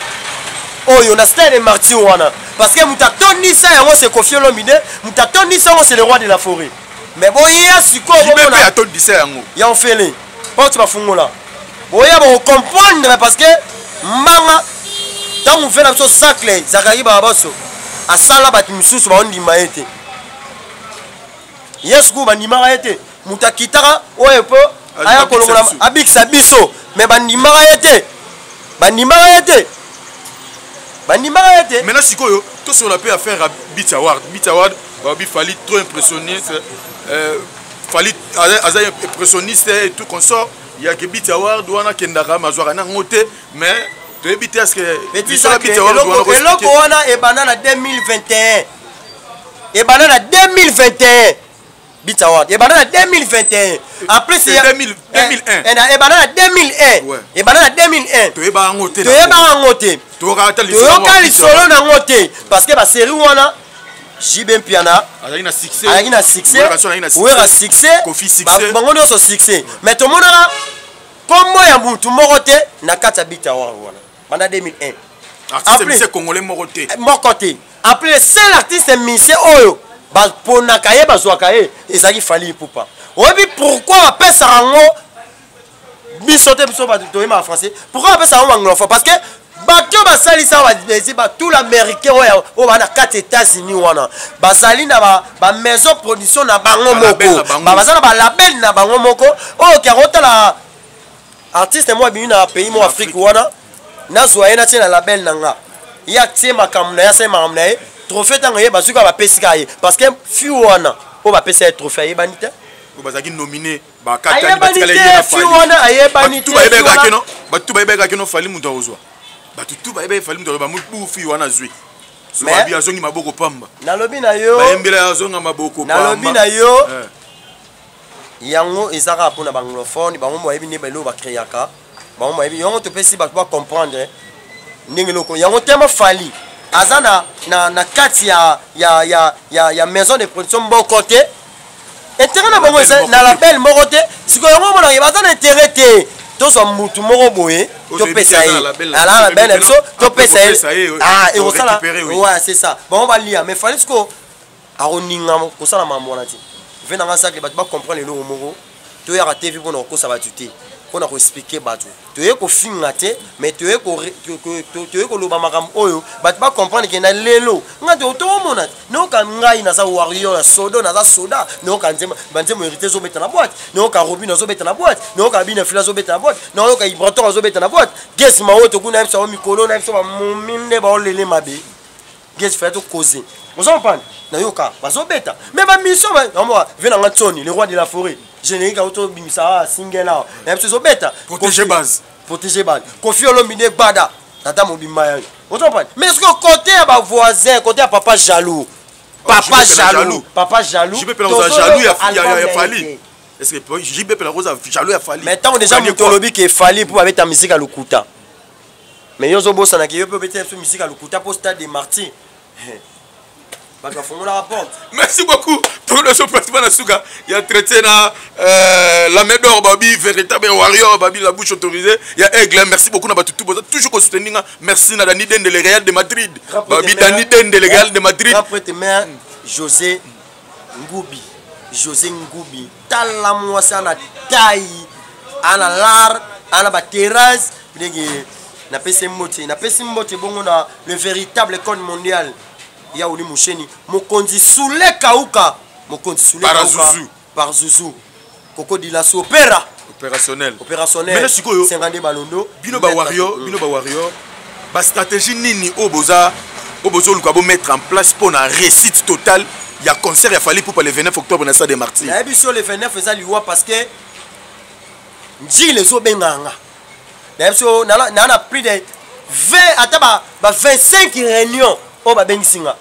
oyo na stade de Martyrs wana parce que moto atondisa yango c'est Koffi Olomide, moto atondisa yango c'est le roi de la forêt. Mais boya sikoyo bomona atondisa yango ya ofele porte bafungola boya bokocomprendre parce que mbanga ntango mfe na biso Zacle Zakari Barabaso asala bato misusu baondima ye te. Yesu kuku bandimaka ye te, moto akitaka oyo mpo aya kolongola abikisa biso, mais bandimaka ye te, bandimaka ye te, bandimaka ye te. Maintenant sikoyo tosola mpe affaire ya Beat Award. Beat Award babi Fally trop impressionniste, Fally aza impressionniste et tout consort. Ya ke Beat Award wana kendaka mazwaka nango te, mais toyebi te est-ce que Petit Beat Award wana eloko wana ebanda na 2021. Ebanda na 2021. Beat Award ebanda na 2021. En plus, il y a 2001. Ebanda na 2001. Ebanda na 2001. Toyeba yango te. Toyeba yango te. Toyoka lisolo nango te parce que ba série wana JB Mpiana azalaki na succès, azalaki na succès, Wera succès, Koffi succès, bango nyonso succès. Mais tomonaka kombo ya mutu moko te na kati ya Beat Award wana banda 2001. Artiste musicien congolais moko te. Moko te. Après le seul artiste musicien oyo baponaka ye bazwaka ye ezalaki Fally Ipupa. Oyebi pourquoi bapesaka yango biso te, biso bato toyembaka français, pourquoi bapesaka yango anglophone? Parce que bato basalisa ba ba tout l'américain oyo oyo ba na kati États-Unis wana bazali na ba maison production na bango moko, baza na ba label na bango moko oyo ke akotala artiste moko abimi na pays moko Afrique wana nazwa ye natie na label na nga, ye atie makambo na ye, asali makambo na ye, trophée ntango ye bazwi kaka bapesi kaka ye parce que fi wana oyo bapesa ye trophée ayebani te. Oyo bazalaki nominé ayebani te, fi wana ayebani te. Bato bayebaki kino Fally moto akozwa. Bato tu bayebi Fally moto aloba mobufi wana azwi. Soki azongi maboko pamba. Nalobi na yo. Bayembela azonga maboko pamba. Nalobi na yo. Yango eza kaka mpona baanglophone, bango bayebi nde baeloko bacréaka, bango bayebi yango. Topesi bato bacomprendre ndenge eloko yango tema. Fally aza na kati ya maison de production moko te, intérêt na bango eza na label moko te. Sikoyo yango omonaka baza na intérêt te. Tozwa mutu moko boye, topesa ye ala label na biso, topesa ye, ekosala. Ouais, c'est ça, bango balia. Mais Fally sikoyo akoninga kosala mambo wana te. Ve nanga sacle, bato bacomprendre eloko moko. Toyaka TV mpona kokosa bato te, mpona koexpliquer bato. Toye kofinga te, mais toye koloba makambo oyo bato bacomprendre ke na lelo nga toomona. Nayoka ngai naza warrior ya sodo, naza soda. Nayoka banzembo Héritier azobeta na boîte, nayoka Robin azobeta na boîte, nayoka Bina Fila azobeta na boîte, nayoka Ibrator azobeta na boîte. Ges Maoto kuna biso mikolo na biso bamomi nde baolele mabe. Ges faya tokoze, oza comprendre? Nayoka bazobeta, mais bamission ve nanga Tsoni, le roi de la forêt, générique auto bimisa single awa na biso ezobeta. Protéger base. Protéger base. Kofi Olomide gbada tata mobimba yayo, oza comprendre? Mais soki côté ya bavoisin, côté ya papa jaloux, papa jaloux, papa jaloux. JB mpe jaloux ya Fally. Est-ce que JB mpe nakoza jaloux ya Fally? Mais ntango déjà moto olobi ke Fally mpo babeta musique ya lokuta, mais yo ozobosanaki yo mpe obetela biso musique ya lokuta mpo Stade de Martyr bato bafungolaka porte. Merci beaucoup. Tokono pratiquement na suka ya traité na la main d'or, babi véritable warrior, babi la bouche autorisée ya Aigle. Merci beaucoup na bato tout boza toujours ko soutenir nga. Merci na Dani Dende, le Real de Madrid, babi Dani Dende, le Real de Madrid. Grand prêtre mère José Ngubi, José Ngubi, tala mwasi ana tai, ana lar, ana baterrasse ndenge napesi mbote, napesi mbote bongo na le véritable icône mondial ya Oli Musheni, mokonzi Sule Kauka, mokonzi Sule Kauka par Zuzu Koko Dilasu opéra. Opérationnel. Opérationnel. Mais sikoyo 52 balondo. Bino ba warrior, bino ba warrior, ba stratégie nini oyo boza, oyo bozoluka bomettre en place mpo na réussite totale ya concert ya Fally Ipupa le 29 octobre na Stade de Martyrs? Nayebi so le 29 eza liwa, parce que Njili ezobengaka nga. Nayebi so naa na plus de 20, ata ba 25 réunion oyo babengisi nga.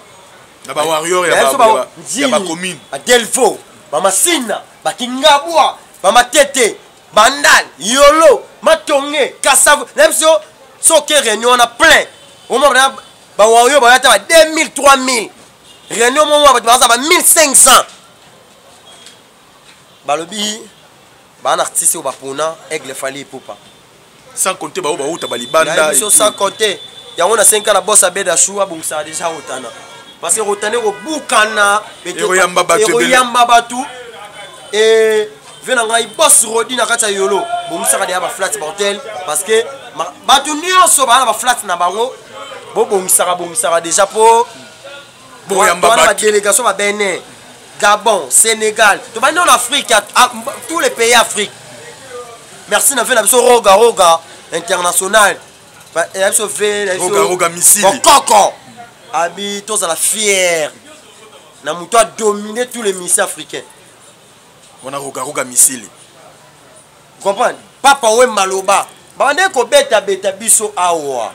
Na bawarrior ya bacommune. Badelvo, Bamasina, Bakingabwa, Bamatete, Bandal, Yolo, Matonge, Kasavu. Nayebi so soki réunion wana plein omona bawarrior baya ata ba 2000, 3000. Réunion moko bato baza ba 1500. Balobi bana artiste oyo bapona Aigle Fally Ipupa. Sans compter bao bauta balibanda. Biso sans compter yango na 5 na boss abeda shu abongisaka déjà Rotana, parce que Rotana ekobukana. Ekoyamba bato. Ekoyamba bato. E ve na ngai boss Rodi na kati ya Yolo, bongisaka deya baflat, bahotel, parce que bato nyonso baa na baflat na bango. Bobongisaka, bongisaka déjà mpo boyamba bato. Badélégation babenin, Gabon, Sénégal, tobandi en Afrique, tous les pays Afrique. Merci na ve na biso Roga Roga international ya biso ve. Roga Roga misili. Bokoko abi tozala fier na moto adomine tous les musiciens africains. Wana Roga Roga misili. Comprendre, Papa we maloba babandeki kobetabeta biso awa.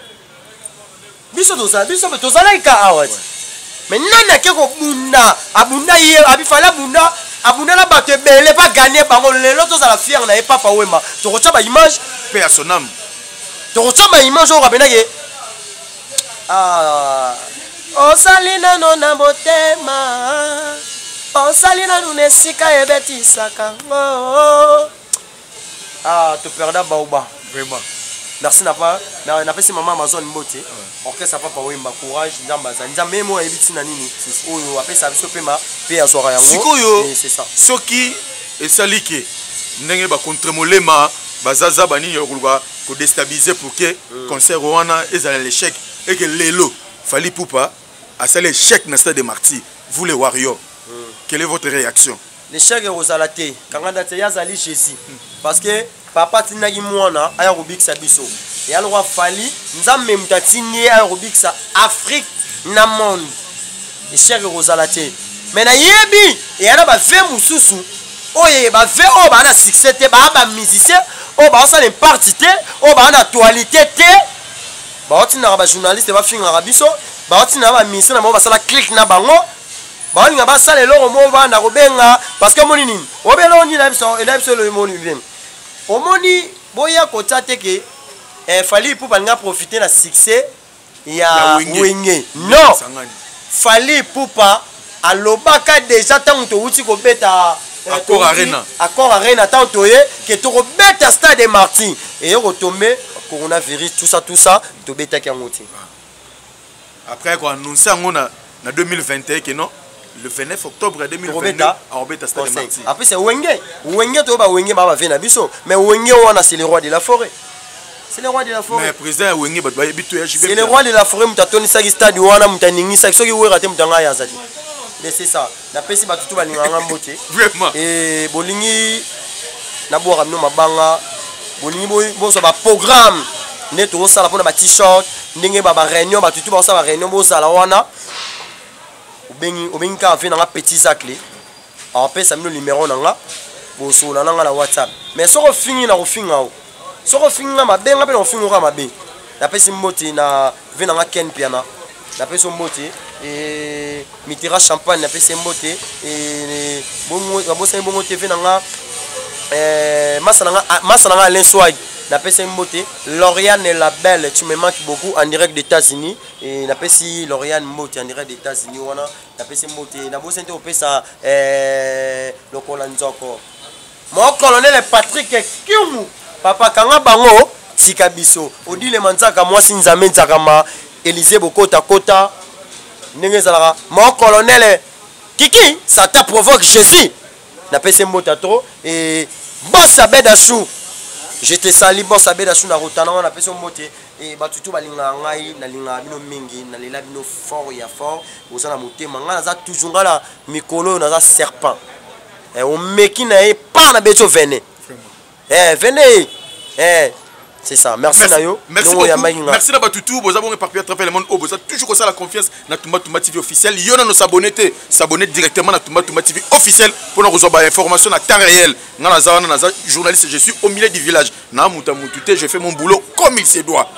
Biso tozala, biso mpe tozalaki ka awa ti, mais nani ake kobunda? Abunda ye, abifali abunda, abunda na bato ebele mpo aganye bango. Lelo tozala fier na ye, Papa Wemba. Tokotya baimage. Mpe ya sonam. Tokotya baimage oyo kapendake osali nano na motema, osali nanu na esika ebetisaka ngo. Ah, toperda baoba. Vraiment. Merci na pa napesi mama Amazon mbote, orchestre Papa Wemba, courage. Nzambe azali, Nzambe ye moko ayebi ntina nini oyo apesa biso pema mpe azwaka yango. Sikoyo c'est ça. Soki esali ke ndenge bacontre molema bazaza banini ya koluka kodéstabiliser pour que concert wana ezala l'échec et que lelo Fally Ipupa asali échec na Stade de Martyr, vous les warriors, quelle est votre réaction? L'échec ekozala te. Kanga ndati ye azali Jésus, parce que papa atindaki mwana aya kobikisa biso. Eya lokwa Fally, Nzambe moto atindi ye aya kobikisa Afrique na monde. Échec ekozala te, mais nayebi eya na bave mosusu oyo, bave oyo baa na succès te, baa bamusicien oyo baosala impact te, oyo baa na actualité te. Baotindaka bajournaliste bafingaka biso, baotindaka baministre na bango basala clique na bango, baolinga basala eloko moko banda kobenga parce que omoni nini oyebi eloko nini na biso eloko omoni bien omoni boya kotia te ke eh, Fally Ipupa alinga profiter na succès ya Wenge. Non, Fally Ipupa alobaka déjà ntango towuti kobeta Accor Arena, Accor Arena, ntango toye ke tokobeta Stade des Martyrs, eye kotombe coronavirus, tout ça tout ça, tobetaki yango te. Après ko annoncer yango na 2021 ke non, le 29 octobre 2022 akobeta Stade des Martyrs. Après c'est Wenge, Wenge toyo ba Wenge ba bave na biso, mais Wenge wana c'est le roi de la forêt. C'est le roi de la forêt. Mais président ya Wenge, bato bayebi to ya JB. C'est le roi de la forêt, moto atonisaki stade wana, moto aningisaki soki Wera te, moto anga aza te. Mais c'est ça. Napesi bato tu balingaka nga mbote. Vraiment. Et bolingi nabwaka bino mabanga, bolingi bozwa baprogramme nde tozosala mpona ba t-shirt, ndenge ba baréunion, bato tu bakosala baréunion, bozala wana. Obengi, obengi kaka ve nanga Petit Zacle, apesa bino numéro na nga, bosola na nga na WhatsApp. Mais soki ofingi, na kofinga o, soki ofingi nga mabe, nga mpe na kofinga oka mabe. Napesi mbote na ve na nga Ken Piana, napesi mbote e Mitera Champagne, napesi mbote e babosani bongo te ve na nga masa na nga Alain Swag, napesi mbote. Lauriane la belle, tu me manques beaucoup, en direct des États-Unis. E napesi Lauriane mbote en direct des États-Unis wana, napesi mbote. Nabosani te kopesa lokola nzoko mon colonel Patrick Kiumu, papa kanga bango tika biso, Odile Manzaka, mwasi Nzambe Nzakama, Élysée bokota kota ndenge ezalaka. Mon colonel Kiki, Satan provoque Jésus, napesi mbote trop. Et boss Abed Achou, je te salue boss Abed Achou na rotana wana, napesi mbote. E bato tu balingaka ngai, nalingaka bino mingi, nalela bino fort ya fort. Oza na motema ngai, naza toujours ngai na mikolo oyo naza serpent. Omeki na ye pa na beto vene, venez, c'est ça. Merci na yo. Merci beaucoup. Merci na bato tout boza bongo éparpillé à travers le monde oyo boza toujours kosala confiance na Tumba Tumba TV officiel. Yo nano s'abonner te, s'abonner directement na Tumba Tumba TV officiel mpona kozwa bainformation na temps réel. Nga naza wana, naza journaliste, je suis au milieu du village na mutu mutu te, je fais mon boulot comme il se doit,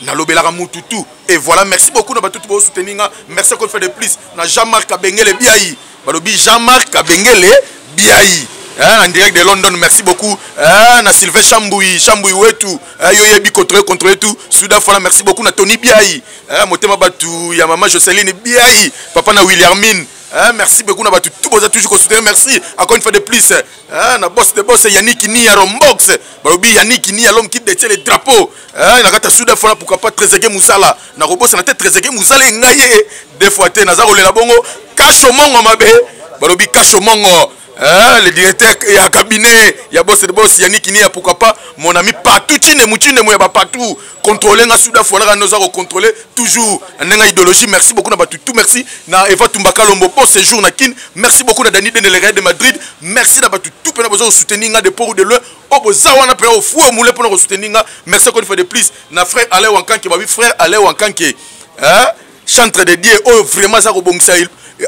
nalobelaka mutu tout. Et voilà, merci beaucoup na bato tout bosoutenir nga. Merci encore une fois de plus na Jean-Marc Abengele Biayi, balobi Jean-Marc Abengele Biayi, hein, en direct de London. Merci beaucoup, hein, na Sylvain Chamboui, Chamboui wetu, hein, yo yebi contrôler, contrôler tout Souda Fala. Merci beaucoup na Tony Biayi, hein, motema batu ya mama Joseline Biayi, papa na Williamine, hein, merci beaucoup na batu tout boza toujours soutenir. Merci encore une fois de plus, hein, na boss de boss Yannick Nia Rombox, balobi Yannick Nia, l'homme qui détient les drapeaux, hein, na kata Souda Fala. Pourquoi pas Trezeguet Moussala, na robosa na tête Trezeguet Moussala, ngaye deux fois te naza kolela bongo Kasho Mongo mabe, balobi Kasho Mongo, hein, le directeur ya cabinet ya boss de boss Yannick Nia. Pourquoi pas mon ami Patou Chine Mouchine Mouya Patou, contrôler nga Souda Fala, nga noza ko contrôler toujours ndenge idéologie. Merci beaucoup na batu tout. Merci na Eva Tumbaka Lombo, bon séjour na Kin. Merci beaucoup na Dani Dendele de Madrid. Merci na batu tout pena bozo soutenir nga de port ou de loin, o boza wana pe au fou au moulin pona ko soutenir nga. Merci encore une fois de plus na frère Alain Wankanke, babi frère Alain Wankanke, hein, chantre de Dieu oyo vraiment za ko bongisa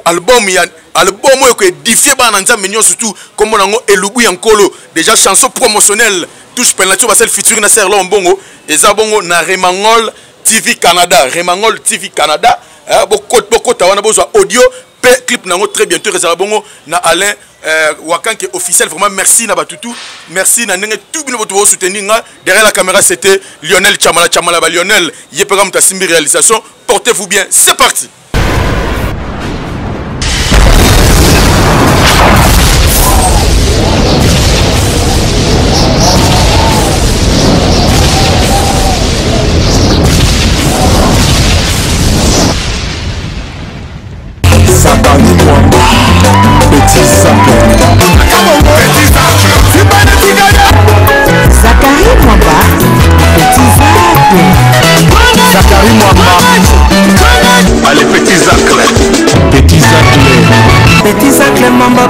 album ya album oyo ko édifier bana Nzambe nyonso, surtout kombo nango Elubu ya Nkolo. Déjà chanson promotionnelle touche penalty ba sel featuring na Serlo Mbongo, eza bongo na Remangol TV Canada, Remangol TV Canada, hein, bokota wana bozwa audio pe clip nango très bientôt ezala bongo na Alain Wakanke officiel. Vraiment merci na batutu, merci na ndenge tout bino boto soutenir nga. Derrière la caméra c'était Lionel Chamala, Chamala ba Lionel yepeka muta simbi réalisation. Portez-vous bien, c'est parti. Zakari Mwamba, Petit Zacle. Zakari Mwamba, Petit Zacle. Zakari Mwamba. Allez, Petit Zacle. Petit Zacle. Petit Zacle Mwamba.